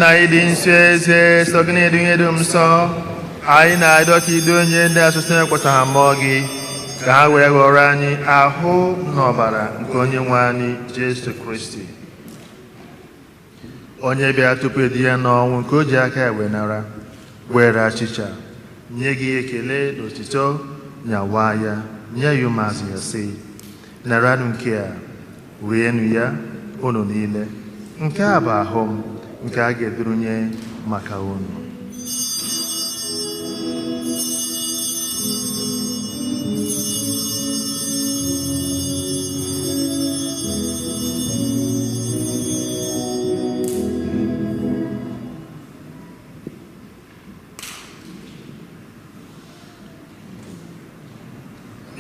Nna ịdị nsọ, eze sọ gị na-edu ihe dum nsọ. Anyị na-arịọ ka idu onye ndị asụsụ ekwetara mmụọ gị ka ha were ghọrọ anyị ahụ na ọbara nke onye nwe anyị Jesu Kristi, onye bịara tupu edi ya n'ọnwụ nke o ji aka ya wee nara, were achịcha nye gị ekele na otito, nyawa ya nye ya ụmụazụ ya, sị: "Naranụ nke a, rienụ ya unu niile. Nke a bụ ahụ m nke a ga-edurunye maka unu."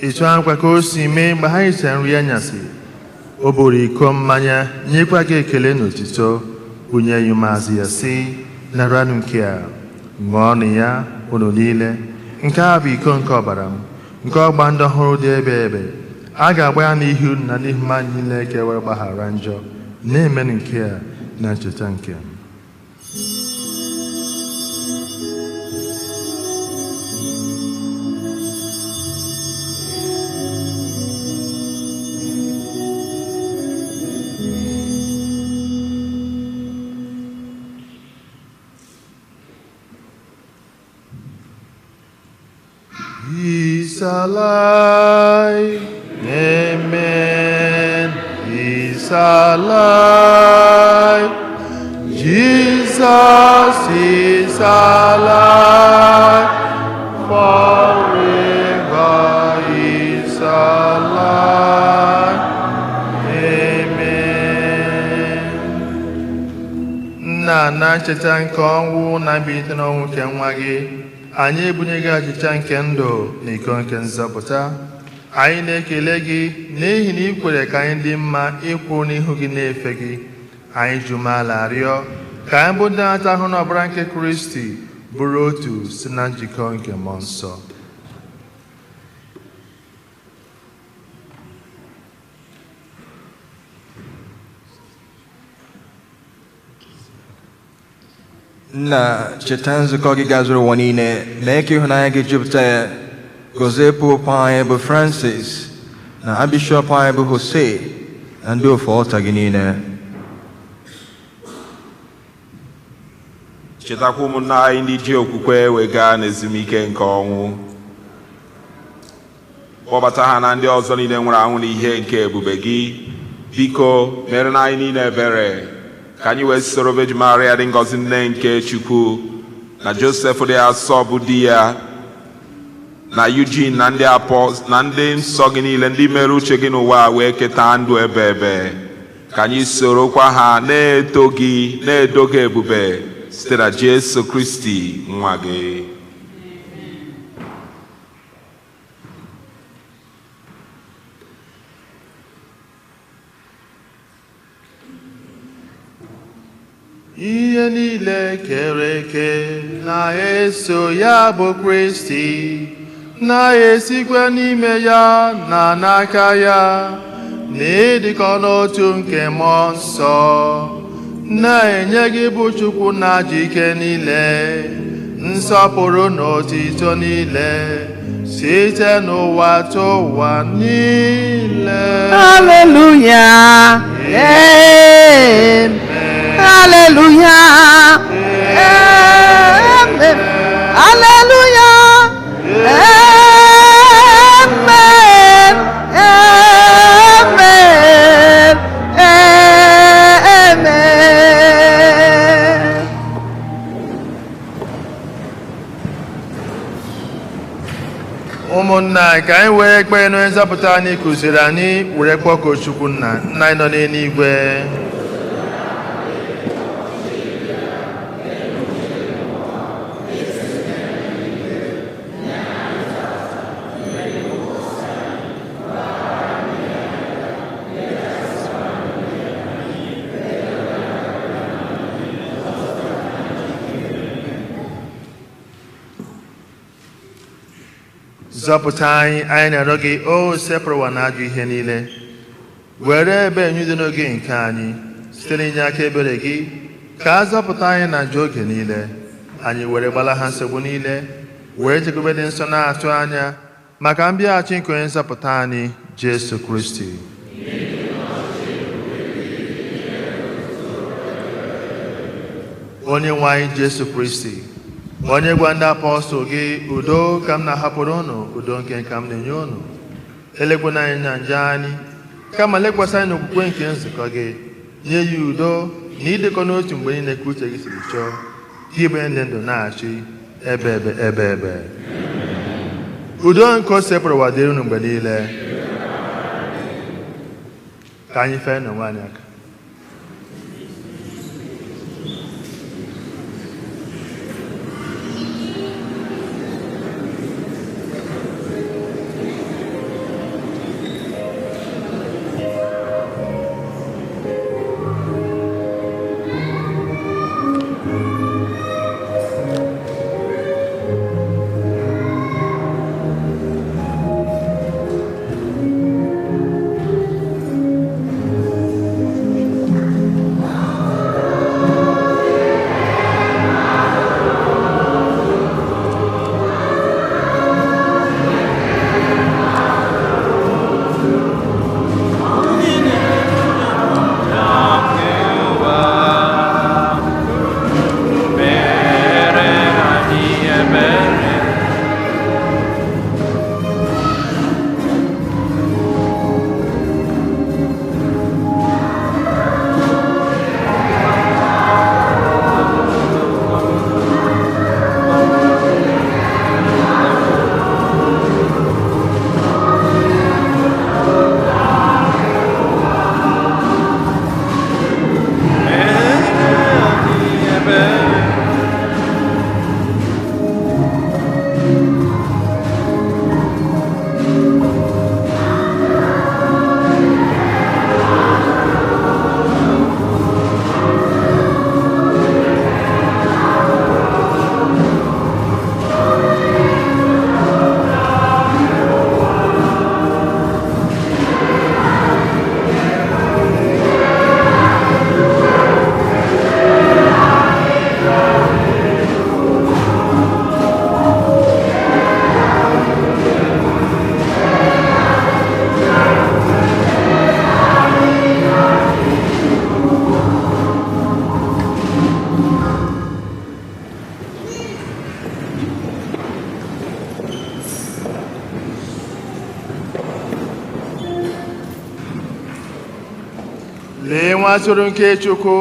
Etu akwa ka o si mee mgbe ha richara nri anyasị, o buru iko mmanya, nyekwa gị ekele na otito, bunye ya ụmụazụ ya, sị: "Naranụ nke a, ṅụọnụ ya unu niile. Nke a bụ iko nke ọbara m nke ọgba ndụ ọhụrụ dị ebe ebe a ga-agba ya n'ihu unu na n'ihu mmadụ niile ka e were gbaghara njọ. Na-emenụ nke a na ncheta nke m." He's alive. Amen. He's alive. Jesus is alive. Forever he's alive. Amen. Nna, na ncheta nke ọnwụ na mbilite n'ọnwụ nke nwa gị, anyị ebunye gị achịcha nke ndụ na iko nke nzọpụta. Anyị na-ekele gị n'ihi na ị kwere ka anyị dị mma ịkwụ n'ihu gị na-efe gị. Anyị ji umeala rịọ ka anyị bụ ndị na-ata ahụ n'ọbara nke Kristi bụrụ otu si na njikọ nke mmụọ nsọ. Nna, cheta nzukọ gị gazuru ụwa niile, mee ka ịhụnanya gị jupụta ya. Gọzie Popu anyị bụ Francis na Bishọp anyị bụ Jose na ndị ofe ọta gị niile. Chetakwa ụmụnna anyị ndị ji okwukwe wee gaa n'ezumike nke ọnwụ. Kpọbata ha na ndị ọzọ niile nwụrụ anwụ n'ihe nke ebube gị. Biko mere na anyị niile ebere, ka anyị wee soro Virgin Maria dị ngọzi, nne nke Chukwu, na Joseph dị asọ bụ di ya, na Eugene na ndị apọs na ndị nsọ gị niile ndị mere uche gị n'ụwa wee keta ndụ ebe ebe, ka anyị sorokwa ha na-eto gị, na-edo gị ebube site na Jesu Kristi nwa gị. Ihe niile kere eke na-eso ya bụ Kristi, na-esikwa n'ime ya na n'aka ya, na ịdịkọ n'otu nke mmụọ nsọ, na-enye gị bụ Chukwu na ji ike niile, nsọpụrụ na otito niile, site n'ụwa tụ ụwa niile. Hallelujah. Amen. Hallelujah. Amen. Hallelujah. Amen. Amen. Amen. Ụmụnna, ka anyị were ekpere na onye nzọpụta anyị kụziri anyị were kpọkuo Chukwu nna. Nna anyị nọ n'eluigwe, zọpụta anyị, anyị na-arịọ gị, o sepụrụ ụwa na ajọ ihe niile, were ebe enyu dị n'oge nke anyị site n'inye aka ebere gị. Ka a zọpụta anyị na njọ oge niile, anyị were gbalaha nsogbu niile, wee chekwube dị nsọ na-atụ anya maka mbịaghachi nke onye nzọpụta anyị, Jesu Kristi. Onye nwe anyị Jesu Kristi, onye gwa ndị apọstụl gị, udo ka m na-ahapụrụ unu, udo nke ka m na-enye unu. Elekwana anyị na njọ anyị, kama lekwasị anyị n'okwukwe nke nzukọ gị, nye ya udo na ịdịkọ n'otu mgbe niile ka uche gị siri chọọ, gị bụ onye dị ndụ na-achị ebe ebe ebe ebe. Udo nke o sepụrụ ụwa dịrị unu mgbe niile. Ka anyị fee n'onwe anyị aka. Lee nwa atụrụ nke Chukwu,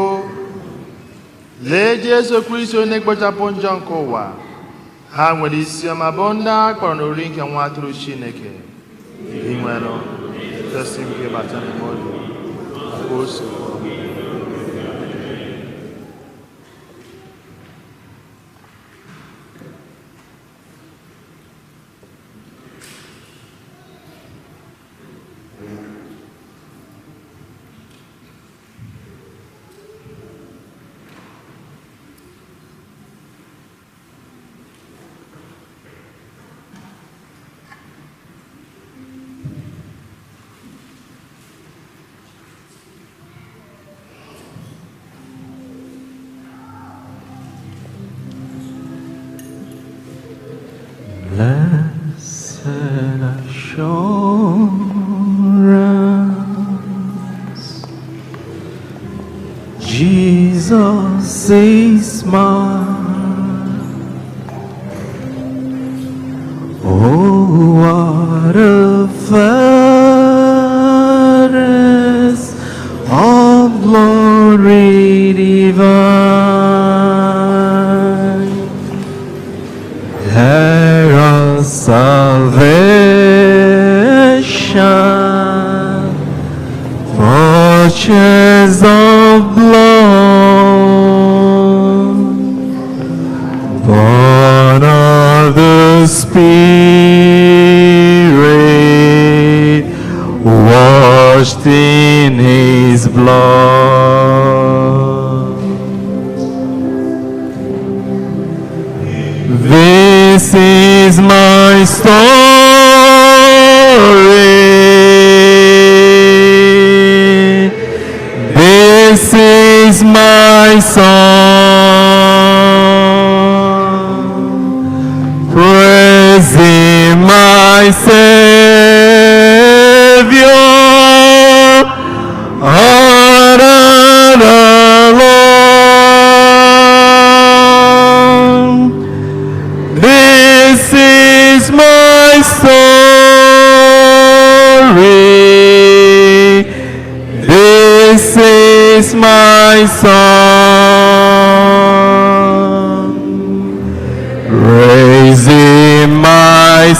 lee Jesu Kristi onye kpochapụ njọ nke ụwa. Ha nwere isi ọma bụ ndị a kpọrọ n'oriri nke nwa atụrụ Chineke. Ị nwere kwesị nke bata n'ime obi, ka o so. Blessed assurance, Jesus is mine. Oh, what a forest of glory divine! There of salvation, purchase of blood, born of the Spirit, washed in His blood. This is my story. This is my song.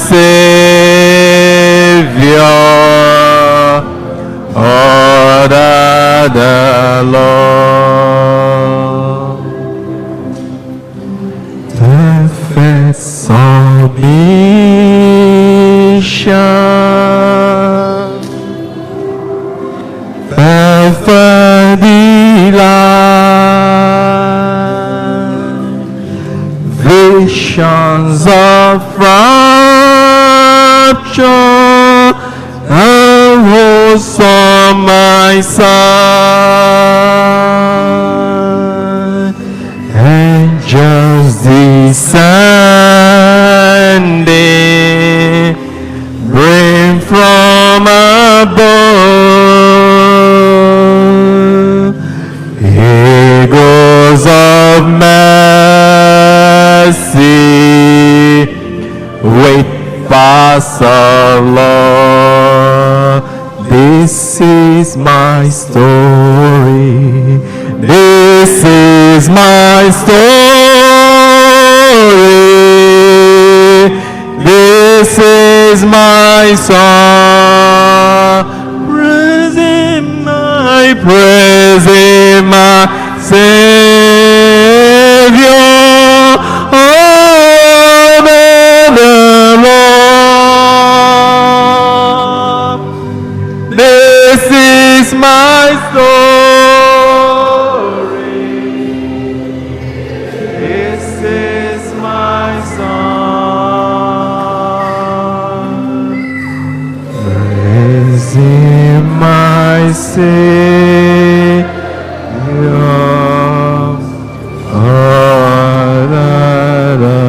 Savior, order the Lord. Perfect submission, perfect delight, visions of rapture arose on my side. Angels descending, bring from above eagles of mercy, with fast of love. This is my story. This is my story. This is my song. Praising my Savior. Oh, the Lord. This is my story. This is my song. Praising my Savior. Oh, la, la, la.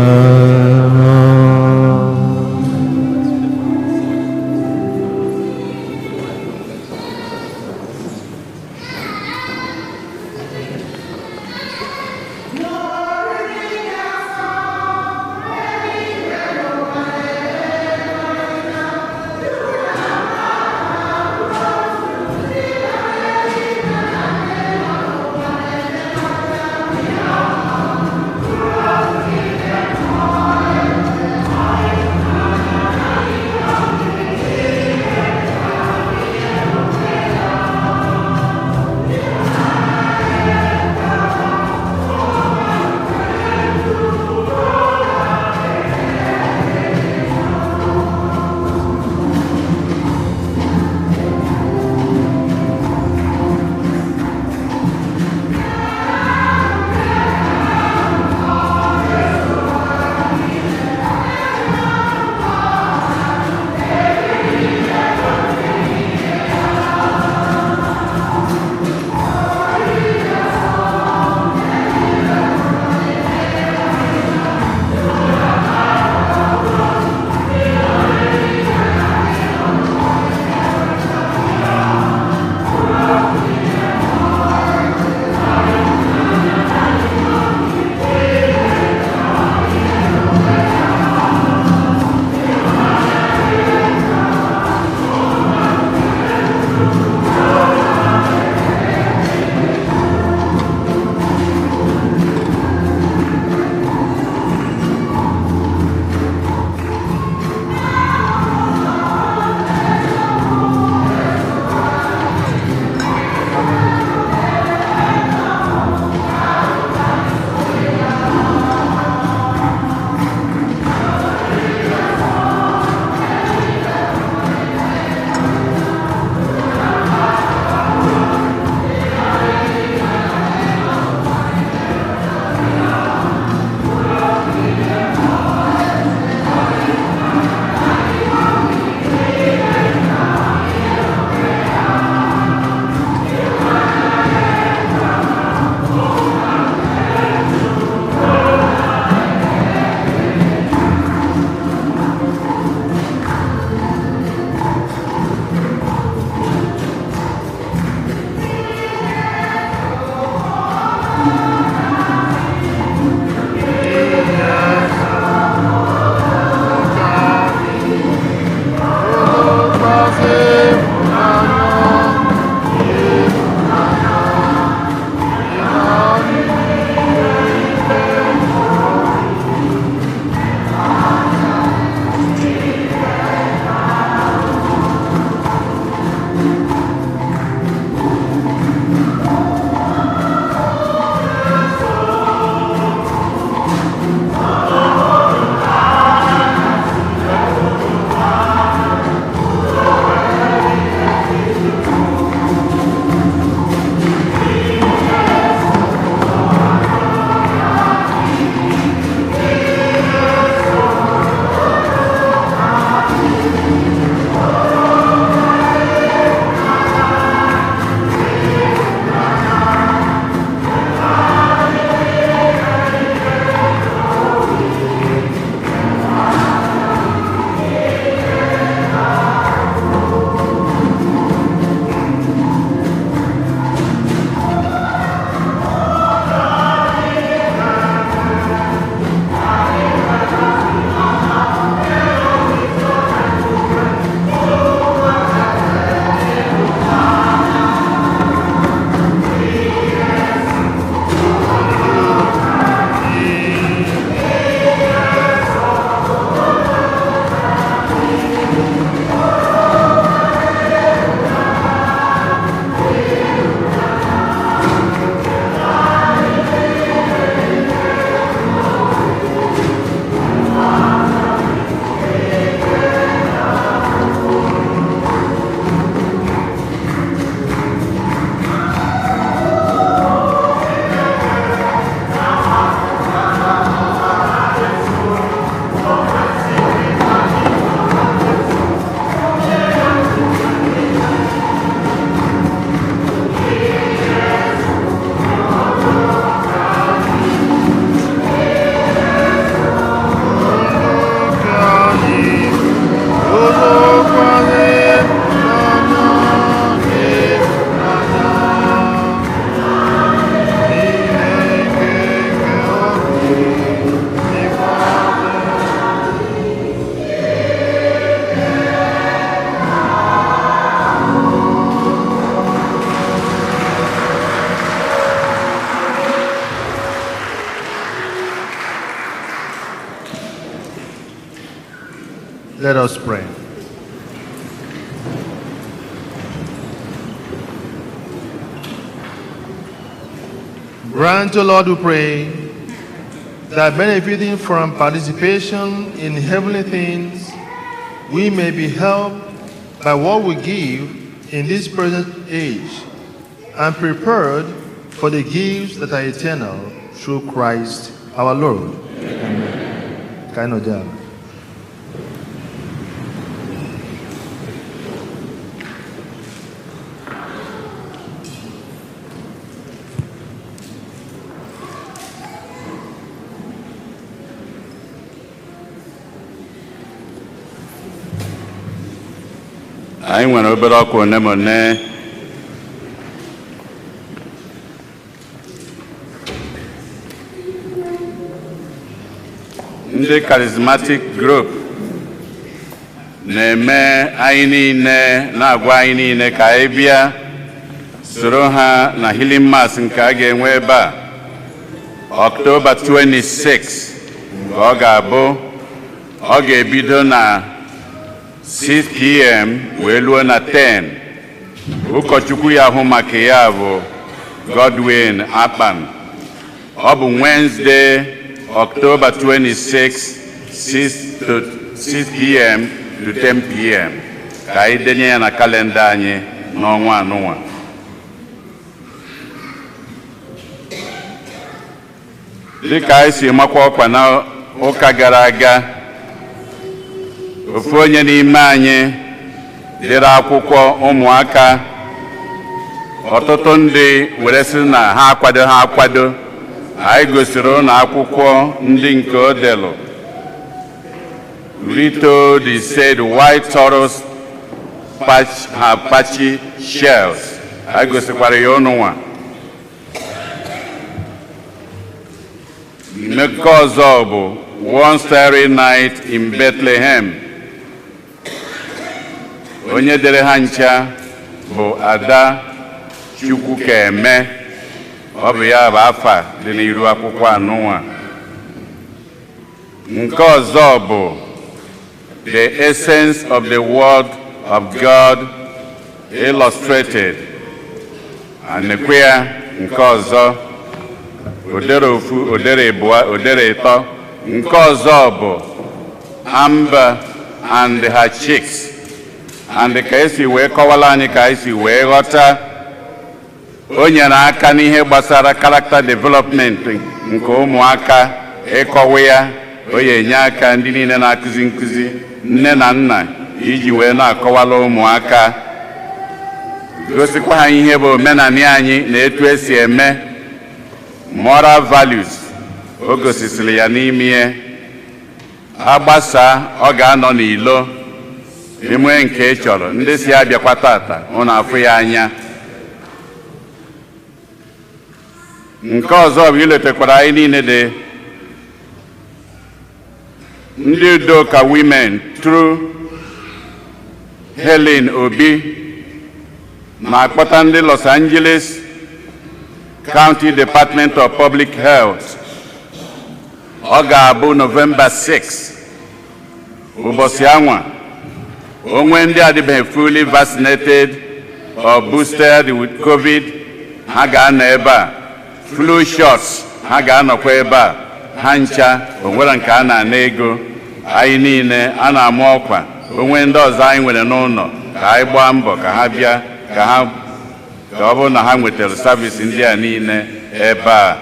Let us pray. Grant, O Lord, we pray, that benefiting from participation in heavenly things, we may be helped by what we give in this present age and prepared for the gifts that are eternal through Christ our Lord. Amen. Ka anyị nọdụ ala. Anyị nwere obere ọkwa one ma one. Ndị Charismatic Group na-eme anyị niile, na-agwa anyị niile ka anyị bịa soro ha na Healing Mass nke a ga-enwe ebe a Ọktoba 26 ka ọ ga-abụ. Ọ ga-ebido na 6 p.m. wee luo na 10. Ụkọchukwu ya hụ maka ya bụ Godwin Akpan. Ọ bụ Wednesday, October 26, 6 to 6 p.m. to 10 p.m. Ka anyị denye ya na kalenda anyị n'ọnwa anụnwa. Dịka anyị si makwa ọkwa na ụka gara aga, ofu onye n'ime anyị dere akwụkwọ ụmụaka, ọtụtụ ndị were sị na ha akwado ha akwado. Anyị gosiri ụlọ akwụkwọ ndị nke o delụ, Rito the said white turtles patch, have patchy shells. Anyị gosikwara ya ụnụ nwa. Nke ọzọ bụ One Starry Night in Bethlehem. Onye dere ha ncha bụ Ada Chukwukeme. Ọ bụ ya bụ afa dị n'iru akwụkwọ anụnwa. Nke ọzọ bụ The Essence of the Word of God Illustrated. Anekwe ya nke ọzọ, odere ofu, odere ịbụọ, odere ịtọ. Nke ọzọ bụ Amber and Her Chicks, and ka esi wee kọwara anyị, ka esi wee ghọta, o nyere aka n'ihe gbasara character development nke ụmụaka. Ịkọwa ya, o ya enye aka ndị niile na-akụzi nkụzi, nne na nna, iji wee na-akọwala ụmụaka, gosikwa ha ihe bụ omenala anyị na etu esi eme moral values. O gosisiri ya n'ime ihe agbasa. Ọ ga-anọ n'ilo ime nke ị chọrọ. Ndị si abịakwa tata, ụnụ afụ ya anya. Nke ọzọ bụ iletekwara anyị niile dị ndị Udoka Women through Helen Obi na-akpọta ndị Los Angeles County Department of Public Health. Ọ ga-abụ November 6, ụbọchị anwa onwe ndị adịbeghị fully vaccinated or boosted with COVID, ha ga-anọ ebe a. Flu shots, ha ga-anọkwa ebe a. Ha ncha onwere nke a na-ana ego. Anyị niile a na-amụ ọkwa onwe ndị ọzọ anyị nwere n'ụlọ, ka anyị gbaa mbọ ka ha bịa, ka ha ka ọ bụrụ na ha nwetara service ndị a niile ebe a.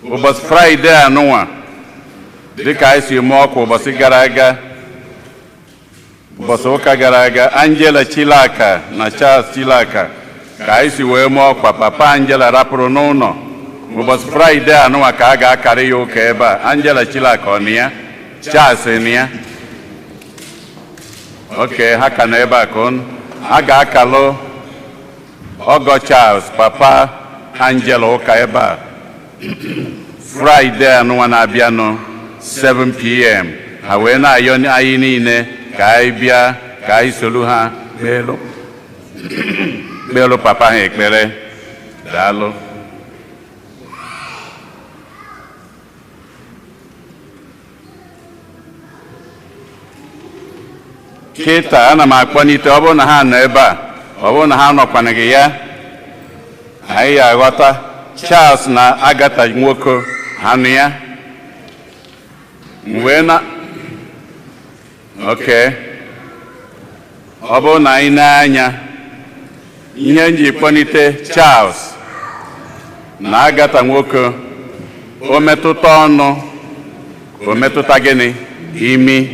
Ụbọchị Fraịde anụnwa, dịka anyị si mụọ ọkwa ụbọchị gara aga, ụbọchị ụka gara aga, Angela Chilaka na Charles Chilaka, ka anyị si wee mụọ ọkwa, papa Angela rapụrụ n'ụlọ. Ụbọchị Fraịde anụnwa ka a ga-akarị ya ụka ebe a. Angela Chilaka ọ na ya? Charles na ya? Oke ha ka nọ ebe a ka a ga-akalụ ọgọ Charles, papa Angela, ụka ebe a Fraịde anụnwa na-abịanụ, 7 p.m. Ha wee na-ayọ anyị niile ka anyị bịa, ka anyị soro ha kpeelu papa ha ekpere. Daalụ. Kịta ana m akpọnite, ọ bụrụ na ha nọ ebe a, ọ bụrụ na ha nọkwanaghị ya, anyị ya aghọta. Charles na Agatha Nwoko, ha nụ ya? Wee na oke ọ bụrụ na anyị na-anya ihe m ji kpọnite Charles na Agatha Nwoko, o metụta ọnụ, o metụta gịnị? Imi.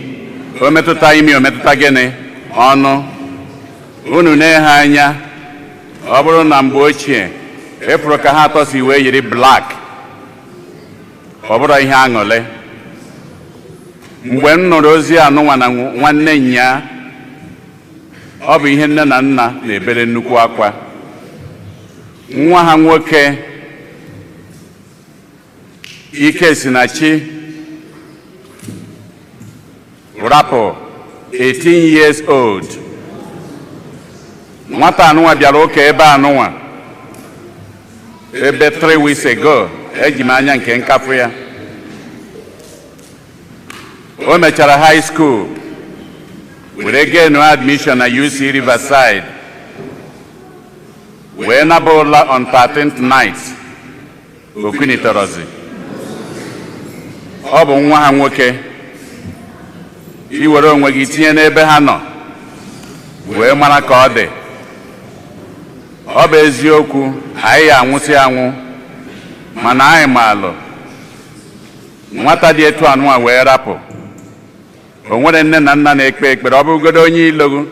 O metụta imi, o metụta gịnị? Ọnụ. Unu na-ehe anya, ọ bụrụ na mgbe ochie ịfụrụ ka ha atọ si wee yiri black, ọ bụrụ ihe aṅụrị. Mgbe m nụrụ ozi anụnwa na nwanne nya, ọ bụ ihe nne na nna na-ebere nnukwu akwa. Nwa ha nwoke Ike si na chi rapụ, 18 years old. Nwata anụnwa bịara ụka ebe anụnwa ebe 3 weeks ago. Eji m anya nke nkafụ ya. O mechara high school were gain admission na UC Riverside, wee naba ụla on 13th night, okunitorozi. Ọ bụ nwa ha nwoke. Iwere onwe gị tinye n'ebe ha nọ wee mara ka ọ dị. Ọ bụ eziokwu, anyị ya anwụsị anwụ, mana anyị maalụ nwata dị etu anụnwa wee rapụ. O nwere nne na nna na-ekpe ekpere, ọ bụrụgodo onye ilogo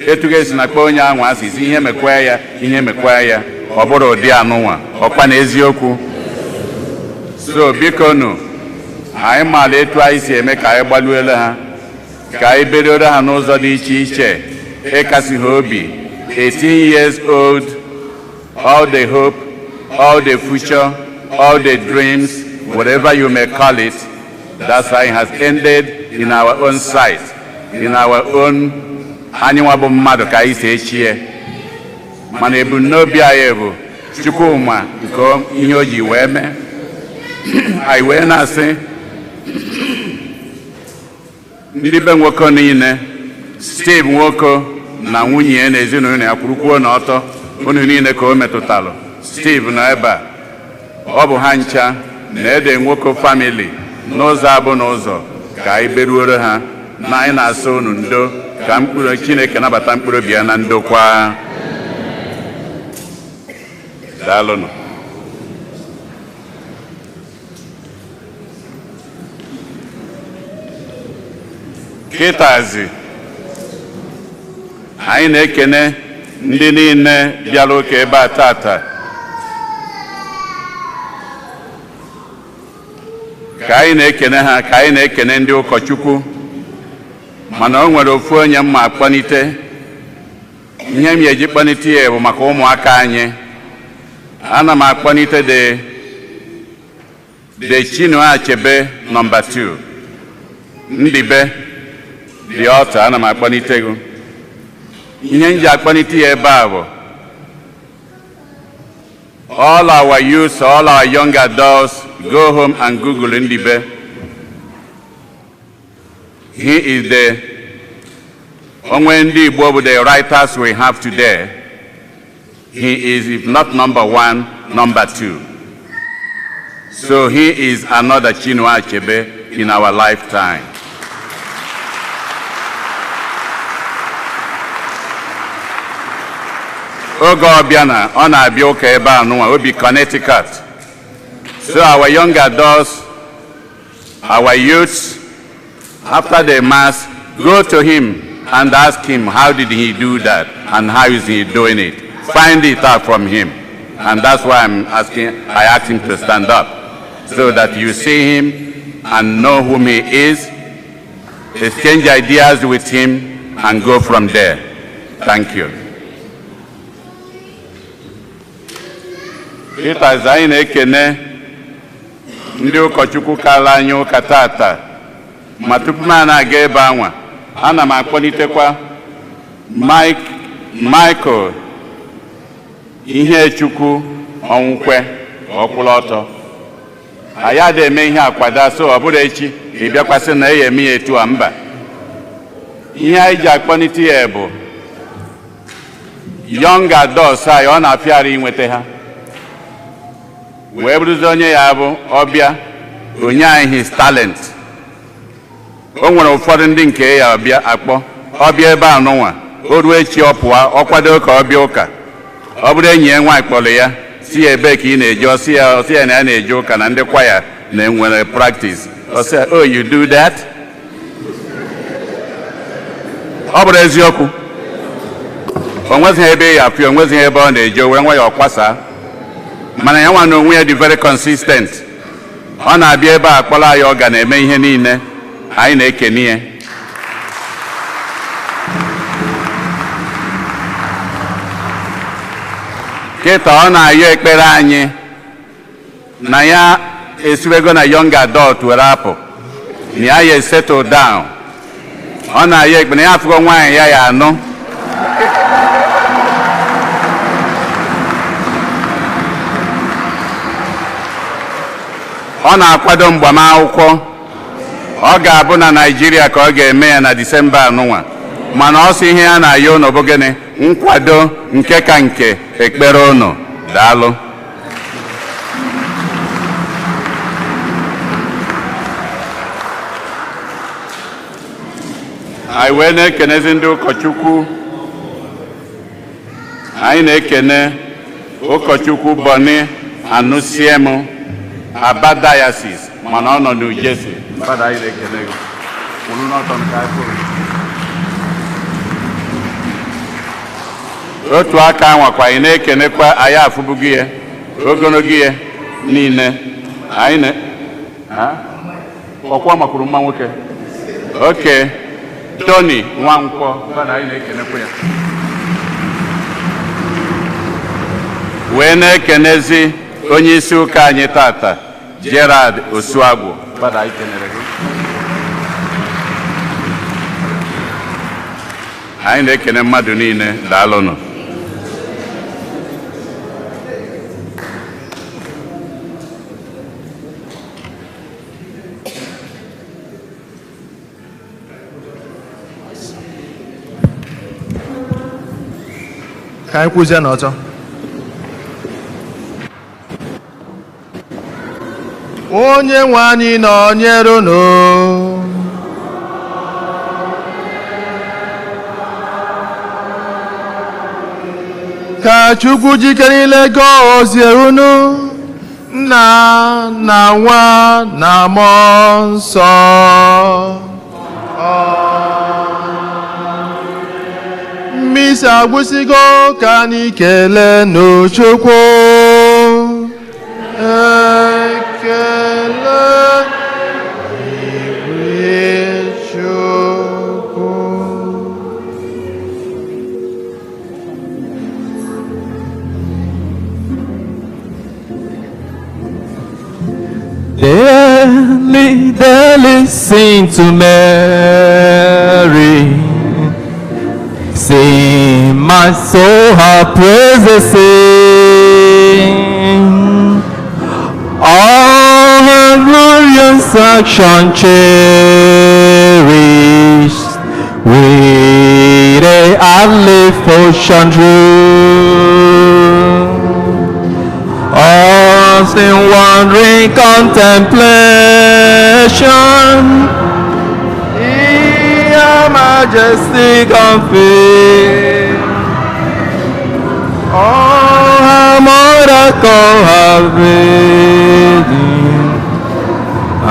etu ga-esi na kpọọ onye ahụ asị isi ihe mekwa ya, ihe mekwa ya, ọ bụrụ ụdị anụnwa ọkwa na eziokwu. So biko nụ, anyị maara etu anyị si eme ka anyị gbaluele ha, ka anyị beriore ha n'ụzọ dị iche iche, ịkasi ha obi. 18 years old, all the hope, all the future, all the dreams, whatever you may call it, that sign has ended in our own sight, in our own. Anyị nwa bụ mmadụ ka anyị si echie, mana ebumnobi anyị bụ Chukwuma nke ihe o ji wee mee. Anyị wee na-asị ndị be nwoke niile, Steve Nwoko na nwunye ya na ezinụlọ ya, kwurukwuo na ọtọ unu niile ka o metụtalụ. Steve nọ ebe a, ọ bụ ha ncha na ede Nwoko family n'ụzọ abụ n'ụzọ ka anyị beruoro ha na anyị na-asị unu ndo, ka mkpụrụ Chineke nabata mkpụrụ obi ya na ndokwa. Daalụnụ. Kịtazi anyị na-ekene ndị niile bịara ụka ebe a tata. Ka anyị na-ekene ha, ka anyị na-ekene ndị ụkọchukwu, mana o nwere ofu onye mma akpọnite. Ihe m eji kpọnite ya bụ maka ụmụaka anyị. Ana m akpọnite the Chinua Achebe number 2 Ndibe the altar. Ana m akpọnite gị. Ihe m ji akpọnite ya ebe a bụ all our youths, all our young adults, go home and Google Ndibe. He is the onwe ndị Igbo bụ the writers we have today. He is, if not number one, number two. So he is another Chinua Achebe in our lifetime. Oge ọbịa na ọ na-abịa ụka ebe a nụnwa obi Connecticut. So our young adults, our youths, after the mass, go to him and ask him how did he do that and how is he doing it. Find it out from him. And that's why I asked him to stand up, so that you see him and know whom he is, exchange ideas with him, and go from there. Thank you. Kịtazi anyị na-ekene ndị ụkọchukwu kala anyị ụka tata, ma tupu m na-aga ebe anwa, ana m akpọlitekwa Mike Michael Ihechukwu Ọnwụkwe ka ọ kwụrụ ọtọ. Anyị adịghị eme ihe akwada, so ọ bụrụ echi ị bịakwasị na eya eme ya etu a, mba. Ihe anyị ji akpọlite ya bụ young adults anyị, ọ na-afịara inweta ha, wee bụrụzi onye ya bụ ọbịa onye anyị his talent. O nwere ụfọdụ ndị nke ya ọbịa akpọ ọbịa ebe a nụnwa, o ruo echi ọ pụọ, ọ kwado ka ọ bịa ụka. Ọ bụrụ enyi ya nwaanyị kpọrọ ya, si ya ebee ka ị na-eje, ọ sị ya, ọ sị ya na ya na-eje ụka na ndị kwaya na-enwere practice. Ọ sị ya, "Oh, you do that?" Ọ bụrụ eziokwu, o nwezighị ebe ya afịa, o nwezighị ebe ọ na-eje, o were nwa ya ọkwasa. Mana ya nwa na onwe ya dị very consistent. Ọ na-abịa ebe a kpọrọ anyị, ọ ga na-eme ihe niile. Anyị na-ekene ya. Kịta ọ na-ayọ ekpere anyị na ya esiwego na young adult were apụ, na ya ya settle down. Ọ na-ayọ ekpere na ya afụgo nwaanyị ya ya anụ. Ọ na-akwado mgbamakwụkwọ, ọ ga-abụ na Naịjirịa ka ọ ga-eme ya na Disemba anụnwa. Mana ọ sị ihe ya na-ayọ ụnụ bụ gịnị? Nkwado, nke ka nke ekpere ụnụ. Daalụ. Anyị wee na-ekenezi ndị ụkọchukwu. Anyị na-ekene ụkọchukwu Boni Anụsiem, Aba Diocese, mana ọ nọ New Jersey. Fada, anyị na-ekene gị. Kwụrụ n'ọtọ nke anyị kwụrụ. Otu aka nwakwa, anyị na-ekenekwa, anyị afụbugo ya ogologo ya niile. Anyị na ha? Ọkwa makwuru mma nwoke oke Tony Nwankwọ. Fada, anyị na-ekenekwa ya, wee na-ekenezi onye isi ụka anyị tata, Gerard Osuagwu. Fada, anyị kenere gị. Anyị na-ekene mmadụ niile. Daalụnụ. Ka anyị kwụzie n'ọtọ. Onye nwe anyị nọnyere unu. Ka Chukwu jike niile gọzie unu, Nna na Nwa na Mmụọ Nsọ. Mmisa agwụsịgo, ka anyị kelee n'Chukwu. Ekele dịrị Chukwu. Daily, daily sing to Mary. Sing, my soul, her praises sing. All her glorious action cherish. With a earthly portion true. Us in wondering contemplation, in your majesty confess. Oh, how mother call her virgin, I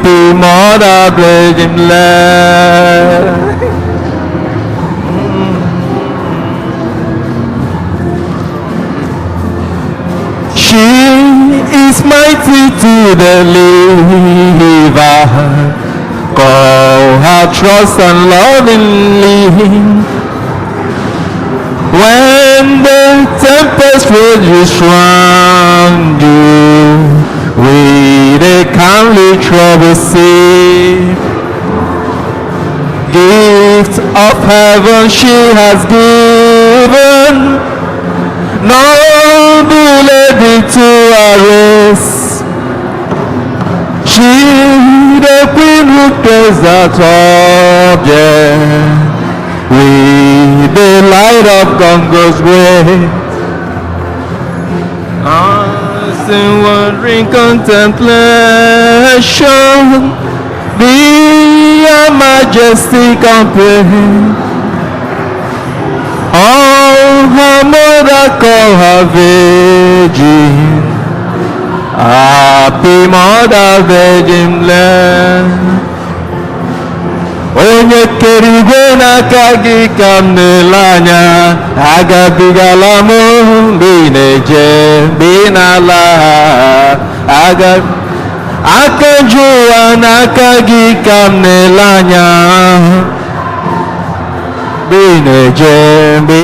be mother virgin blessed. She is mighty to deliver. Call her trust and lovingly. When the tempest rages round you, with a calmly troubled sea. Gift of heaven she has given, noble lady to our race. She, the queen who pays at subject with the light of Congo's way. Us in wondering contemplation, be your majesty compare. All her mother call her virgin, happy mother virgin land. Onye kere igwe n'aka gị ka m na-ele anya, agabigala m mgbe ị na-eje, mgbe ị na-ala. Aka ju ụwa n'aka gị ka m na-ele anya, mgbe ị na-eje, mgbe ị